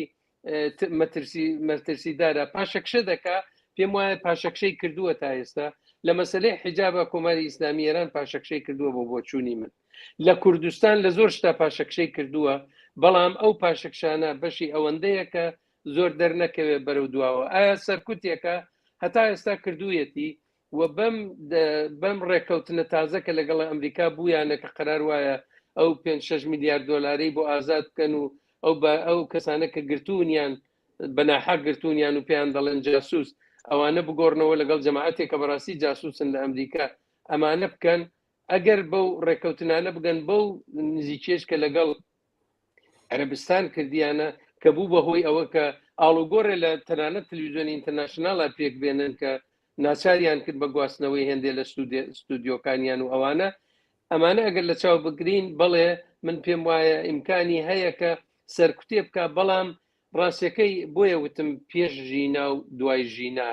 مەترسی مەترسیدارە پاشەکشە دەکا پێم وایە پاشەکشەی کردووە تا ئێستا لە مەسلەی حیجابە کۆماری ئیسلامی ئێران پاشەکشەی کردووە بۆ بۆچوونی من لە کوردستان لە زۆر شتا پاشەکشەی کردووە بەڵام ئەو پاشەکشانە بەشی ئەوەندەیە کە زۆر دەرنەکەوێت بەرەو دواوە ئایا سەرکوتێکە هەتا ئێستا کردوویەتی و بەم بەم ڕێککەوتنە تازە کە لەگەڵ ئەمریکا بوویانە کە قەرار وایە ئەو 5 6 میلیارد دۆلاری بۆ ئازاد بکەن و ئەو بە ئەو کەسانە کە گرتوونیان بە ناحەق گرتوونیان و پێیان دەڵێن جاسوس ئەوانە بگۆڕنەوە لەگەڵ جەماعەتێک کە بەڕاستی جاسوسن لە ئەمریکا ئەمانە بکەن ئەگەر بەو ڕێککەوتنانە بگەن بەو نزیکێش کە لەگەڵ عەرەبستان کردیانە کە بوو بە هۆی ئەوە کە ئاڵوگۆڕێ لە تەنانەت تلویزیۆنی ئینتەرناشناڵا پێک بێنن کە ناچاریان کرد بە گواستنەوەی هێندێ لە ستودیۆکانیان و ئەوانە ئەمانە ئەگەر لە چاو بگرین بەڵێ من پێم وایە ئیمکانی هەیە کە سەرکوتێ بکە بەڵام ڕاستەکەی بۆیە وتم پێش ژینا و دوای ژینا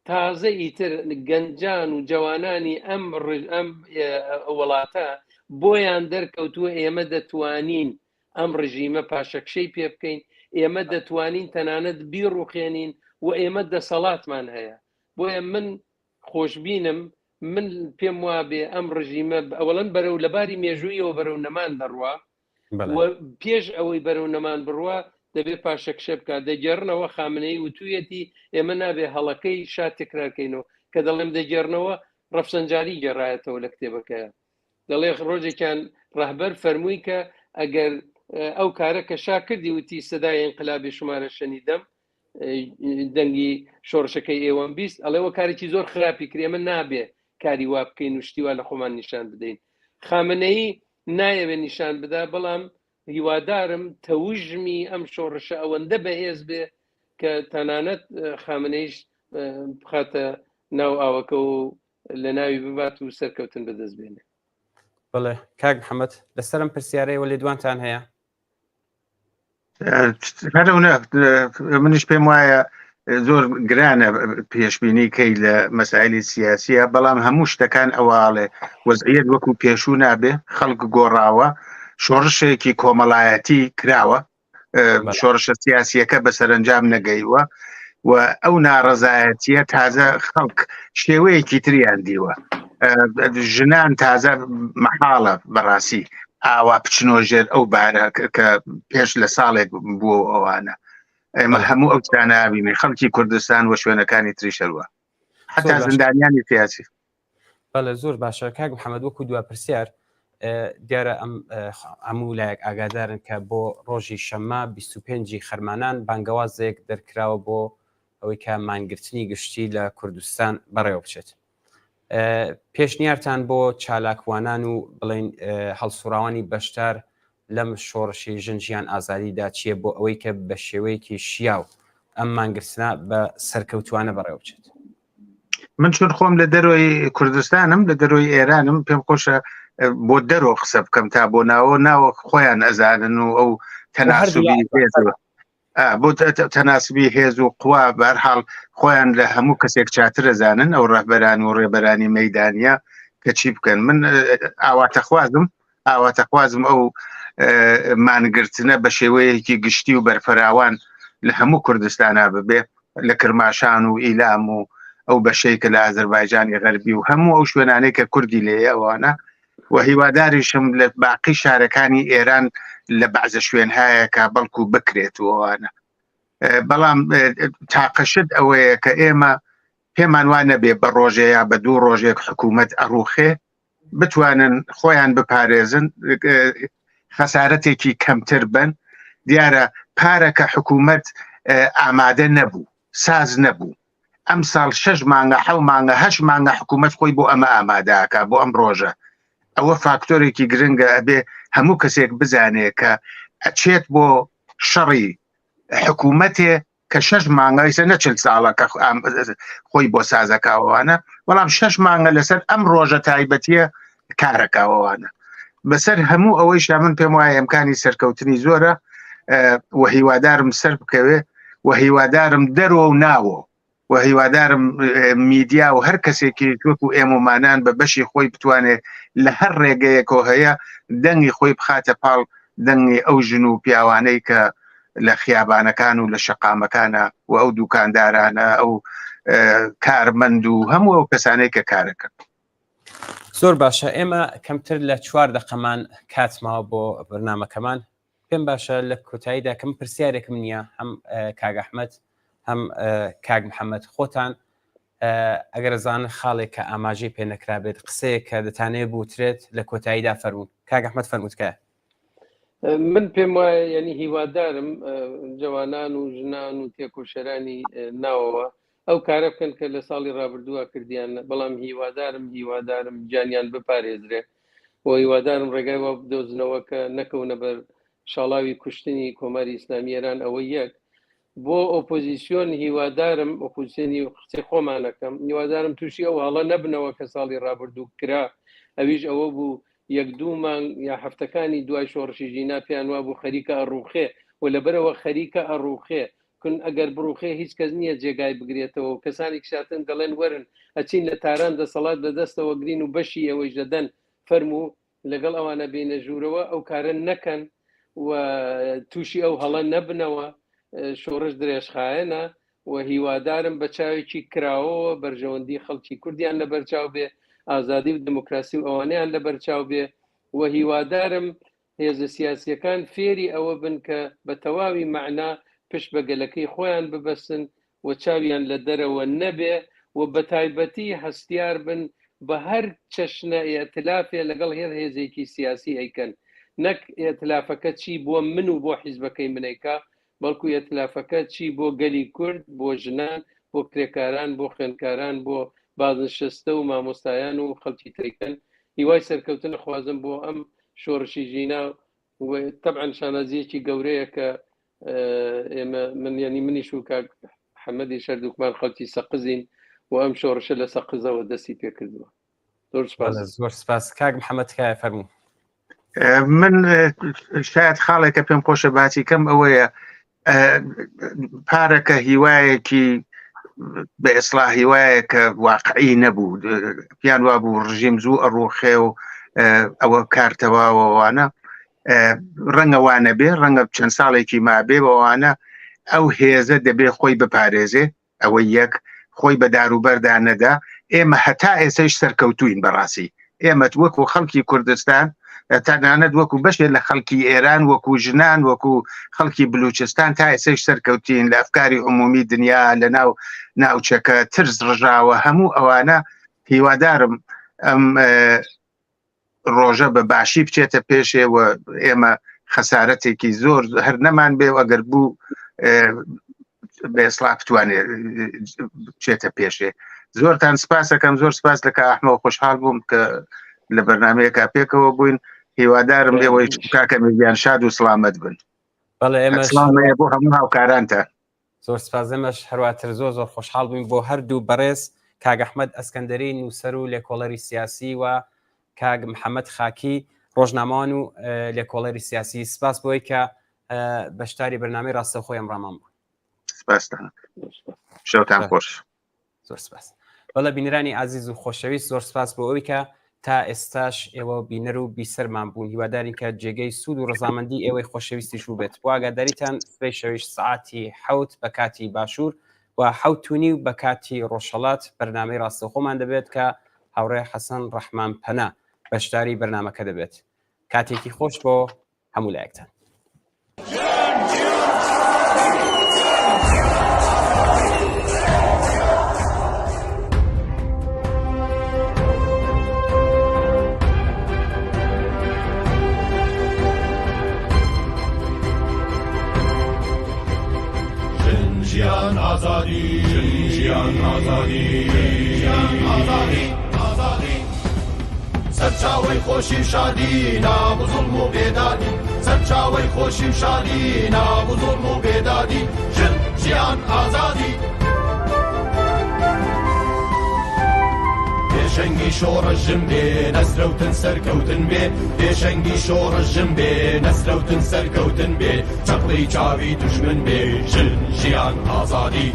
تازە ئیتر گەنجان و جەوانانی ئەم ئەم وڵاتە بۆیان دەرکەوتووە ئێمە دەتوانین ئەم ڕژیمە پاشەکشەی پێ بکەین ئێمە دەتوانین تەنانەت بیڕوخێنین و ئێمە دەسەڵاتمان هەیە بۆیە من خۆشببینم من پێم وابێ ئەم ڕژیمە ئەوەڵەن بەرەو لەباری مێژوویەوە بەرەو نەمان دەڕوا پێش ئەوەی بەرەو نەمان بڕوا دەبێت پاشەکشە بکات دەگێڕنەوە خامنەی وتوویەتی ئێمە نابێ هەڵەکەی شا تکرارکەینەوە کە دەڵێم دەگێڕنەوە ڕەفسەنجانی گێڕایەتەوە لە کتێبەکەیە دەڵێ ڕۆژێکیان ڕەهبەر فەرمووی کە ئەگەر ئەو کارە کە شا کردی وتی سەدای ئینقلابی شمارە شەنیدەم دەنگی شۆڕشەکەی ئێوەم 20 ئەڵێەوە کارێکی زۆر خراپی کرد ئێمە نابێ کاری وا بکەین و شتی وا لە خۆمان نیشان بدەین خامنەیی نایەوێ نیشان بدا بەڵام هیوادارم تەوژمی ئەم شۆڕشە ئەوەندە بەهێز بێ کە تەنانەت خامنەیش بخاتە ناو ئاوەکە و لە ناوی ببات و سەرکەوتن بەدەست بێنێ. بەڵێ کاک محەممەد لەسەرم پرسیارەیەوە لێدوانتان هەیە؟ هەرەونە منیش پێم وایە زۆر گرانە پێشبینی کەی لە مەسایلی سیاسیە بەڵام هەموو شتەکان ئەوواڵێ وەزعیت وەکو پێشوو نابێ خەڵک گۆڕاوە شۆڕشێکی کۆمەڵایەتی کراوە شۆڕشە سیاسیەکە بە سەرنجام نەگەیوە و ئەو ناڕەزایەتیە تازە خەڵک شێوەیەکی تریان دیوە ژنان تازە مەحاڵە بەڕاستی ئاوا بچنۆ ژێر ئەو بارە کە پێش لە ساڵێک بووە ئەوانە ئێمە هەموو ئەو شتانە خەڵکی کوردستان و شوێنەکانی تریشەوە حتا زیندانیانی سیاسی بەڵێ زۆر باشە کاک محەممەد وەکو دوا پرسیار دیارە ئەم هەموو لایەک ئاگادارن کە بۆ ڕۆژی شەممە 25 خەرمانان بانگەوازێک دەرکراوە بۆ ئەوەی کە مانگرتنی گشتی لە کوردستان بەڕێوە بچێت پێشنیارتان بۆ چالاکوانان و بڵێن هەڵسوڕاوانی بەشدار لەم شۆڕشی ژن ژیان ئازادیدا چییە بۆ ئەوەی کە بە شێوەیەکی شیاو ئەم مانگرتنە بە سەرکەوتوانە بەڕێوە بچێت؟ من چون خۆم لە دەرۆی کوردستانم لە دەرۆی ئێرانم پێم خۆشە بۆ دەرۆ قسە بکەم تا بۆ ناوە ناوە خۆیان ئەزانن و ئەو تەناسوبی بۆ تەناسبی هێز و قوا بەرحاڵ خۆیان لە هەموو کەسێک چاترە زانن ئەو ڕەهبەران و ڕێبەرانی مەدانە کە چی بکەن من ئاواتەخوازم ئاواتەخوازم ئەو مانگرتنە بە شێوەیەکی گشتی و بەرفراوان لە هەموو کوردستانە ببێ لە کرماشان و ئیلام و ئەو بەشەی کە لە ئازربایجانی غەربی و هەموو ئەو شوێنانەی کە کوردی لێیە ئەوانە و هیواداریشم لە باقی شارەکانی ئێران لە بەعزە شوێن هەیە کە بەڵکو بکرێت و ئەوانە بەڵام تاقەشت ئەوەیە کە ئێمە پێمان وا نەبێ بە ڕۆژێ یا بە دوو ڕۆژێک حکوومەت ئەڕوخێ بتوانن خۆیان بپارێزن خەسارەتێکی کەمتر بن دیارە پارەکە حکوومەت ئامادە نەبوو ساز نەبوو ئەم ساڵ شش مانگە حەو مانگە هەش مانگە حکوومەت خۆی بۆ ئەمە ئامادەکە بۆ ئەم ڕۆژە ئەوە فاکتۆرێکی گرنگە ئەبێ هەموو کەسێک بزانێ کە ئەچێت بۆ شەڕی حکوومەتێ کە شش مانگە ئیسە نەچل ساڵە کە خۆی بۆ سازەکەوانە بەڵام شش مانگە لەسەر ئەم ڕۆژە تایبەتیە کارەکەوانە بەسەر هەموو ئەوەیشا من پێم وایە ئەمکانی سەرکەوتنی زۆرە و هیوادارم سەر بکەوێ و هیوادارم دەرەوە و ناوە. و هیوادارم میدیا و هەر کەسێکی وەکو ئێمەمانان بە بەشی خۆی بتوانێت لە هەر ڕێگەیەکەوە هەیە دەنگی خۆی بخاتە پاڵ دەنگی ئەو ژن و پیاوانەی کە لە خیابانەکان و لە شەقامەکانە و ئەو دوکاندارانە ئەو کارمەند و هەموو ئەو کەسانەی کە کارەکەن. زۆر باشە ئێمە کەمتر لە چوار دەقەمان کات ماوە بۆ بەرنمەکەمان پێم باشە لە کۆتاییدا کەم پرسیارێکم نییە هەم کاک ئەحمد هەم کاک محەممەد خۆتان ئەگەر زانن خاڵێک کە ئاماژەی پێ نەکرابێت قسەیە کە دەتانەوێت بوترێت لە کۆتاییدا فەرموون کاک ئەحمد فەرمووتکە من پێم وایە یعنی هیوادارم جوانان و ژنان و تێکۆشەرانی ناوەوە ئەو کارە بکەن کە لە ساڵی ڕابردووە کردیان بەڵام هیوادارم هیوادارم گیانیان بپارێزرێ و هیوادارم ڕێگای وا بدۆزنەوە کە نەکەونە بەر شاڵاوی کوشتنی کۆماری ئیسلامی ئێران ئەوە یەک بۆ ئۆپۆزیسیۆن هیوادارم ئۆپۆزیسیۆنی قسەی خۆمانەکەم هیوادارم تووشی ئەو هەڵە نەبنەوە کە ساڵی ڕابردوو کرا ئەویش ئەوە بوو یەک دوو مانگ یا هەفتەکانی دوای شۆڕشی ژینا پێیان وابوو خەریکە ئەڕوخێ و لەبەرەوە خەریکە ئەڕوخێ کون ئەگەر بڕوخێ هیچ کەس نییە جێگای بگرێتەوە و کەسانی کشاتن دەڵێن وەرن ئەچین لە تاران دەسەڵات بەدەستەوە گرین و بەشی ئێوەیش دەدەن فەرموو لەگەڵ ئەوانە بینە ژوورەوە ئەو کارە نەکەن و تووشی ئەو هەڵە نەبنەوە شۆڕش درێژخایەنە و هیوادارم بە چاوێکی کراوەوە بەرژەوەندی خەڵکی کوردیان لەبەرچاو بێ ئازادی و دموکراسی و ئەوانیان لەبەرچاو بێ و هیوادارم هێزە سیاسیەکان فێری ئەوە بن کە بە تەواوی مەعنا پشت بە گەلەکەی خۆیان ببەستن و چاویان لە دەرەوە نەبێ و بەتایبەتی هەستیار بن بە هەر چەشنە ئیئتلافێ لەگەڵ هێر هێزێکی سیاسی ئەیکەن نەک ئیئتلافەکە چی بۆ من و بۆ حیزبەکەی من ئەیکا بەڵکو ئیئتلافەکە چی بۆ گەلی کورد بۆ ژنان بۆ کرێکاران بۆ خوێندکاران بۆ بازنشەستە و مامۆستایان و خەڵکی تریکەن هیوای سەرکەوتن ئەخوازم بۆ ئەم شۆڕشی ژینا و تەبعەن شانازیەکی گەورەیە کە ئێمە من یعنی منیش و کاک حەمەدی شەردووکمان خەڵکی سەقزین و ئەم شۆڕشە لە سەقزەوە دەستی پێکردووە زۆر سپاس زۆر سپاس کاک محەممەد تکایە فەرموو من شاید خاڵێکە پێم خۆشە باسی کەم ئەوەیە پارەکە هیوایەکی بە ئێسڵا هیوایەکە واقعی نەبوو پیان وابوو ڕژیم زوو ئەڕوخێ و ئەوە کارتەواوەوانە ڕەنگە وانە بێ ڕەنگە چەند ساڵێکی مابێ بەوانە ئەو هێزە دەبێ خۆی بپارێزێ ئەوەی یەک، خۆی بە داروبەردا نەدا، ئێمە هەتا ئێسەیش سەرکەوتووین بەڕاستی ئێمە وەکو خەڵکی کوردستان تەنانەت وەکو بەشێ لە خەڵکی ئێران وەکو ژنان وەکو خەڵکی بلوچستان تا ئێسەیش سەرکەوتین لە ئەفکاری عمومی دنیا لە ناو ناوچەکە ترس ڕژاوە هەموو ئەوانە هیوادارم ئەم ڕۆژە بە باشی بچێتە پێشێ و ئێمە خەسارەتێکی زۆر هەر نەمان بێ و ئەگەر بوو بێسڵا بتوانێت بچێتە پێشێ زۆرتان سپاسەکەم زۆر سپاس لە کە ئەحمە خۆشحاڵ بووم کە لە بەرنمەیەکە پێکەوە بووین هیوادارم ئێوەی کاکە میگیان شاد و سڵامەت بن بەڵێ ئێمە بۆ هەموو هاوکارانتە زۆر سپاس ئێمەش هەرواتر زۆر زۆر خۆشحاڵ بووین بۆ هەردوو بەڕێز کاک ئەحمەد ئەسکەندەری نووسەر و لێکۆڵەری سیاسی و کاک محەممەد خاکی ڕۆژنامەوان و لێکۆڵەری سیاسی سپاس بۆی کە بەشداری بەرنامەی ڕاستەوخۆی ئەمڕامان بوو سپاستان شەوتان خۆش زۆر سپاس بەڵێ بینەرانی ئازیز و خۆشەویست زۆر سپاس بۆ ئەوی کە تا ئێستاش ئێوە بینەر و بیسەرمان بوون هیوادارین کە جێگەی سوود و ڕزامەندی ئێوەی خۆشەویستیش بوو بێت بۆ ئاگاداریتان سبەی شەویش سعاتی حوت بە کاتی باشوور و حوت و نیو بە کاتی ڕۆژهەڵات بەرنامەی ڕاستەوخۆمان دەبێت کە هاوڕێ حەسەن ڕەحمان پەنا بەشداری بەرنامەکە دەبێت کاتێکی خۆش بۆ هەموو لایەکتان. ژیان ئازادی ژیان ئازادی ژیان ئازادی ئازادی سەرچاوەی خۆشی و شادی نابوو زوڵم و بێدادی سەرچاوەی خۆشی و شادی نابوو زوڵم و بێدادی ژن ژیان ئازادی پێشەنگی شۆڕش ژن بێ نەسرەوتن سەرکەوتن بێ پێشەنگی شۆڕش ژن بێ نەسرەوتن سەرکەوتن بێ چەقڵی چاوی دوژمن بێ ژن ژیان ئازادی.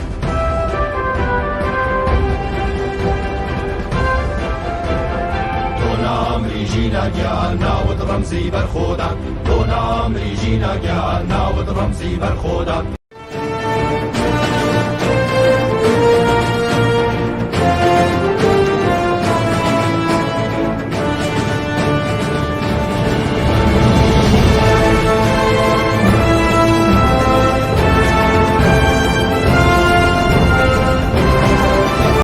نامری ژینا گیان ناوت ڕەمزی بەرخۆدان تۆ نامری ژینا گیان ناوت ڕەمزی بەرخۆدان.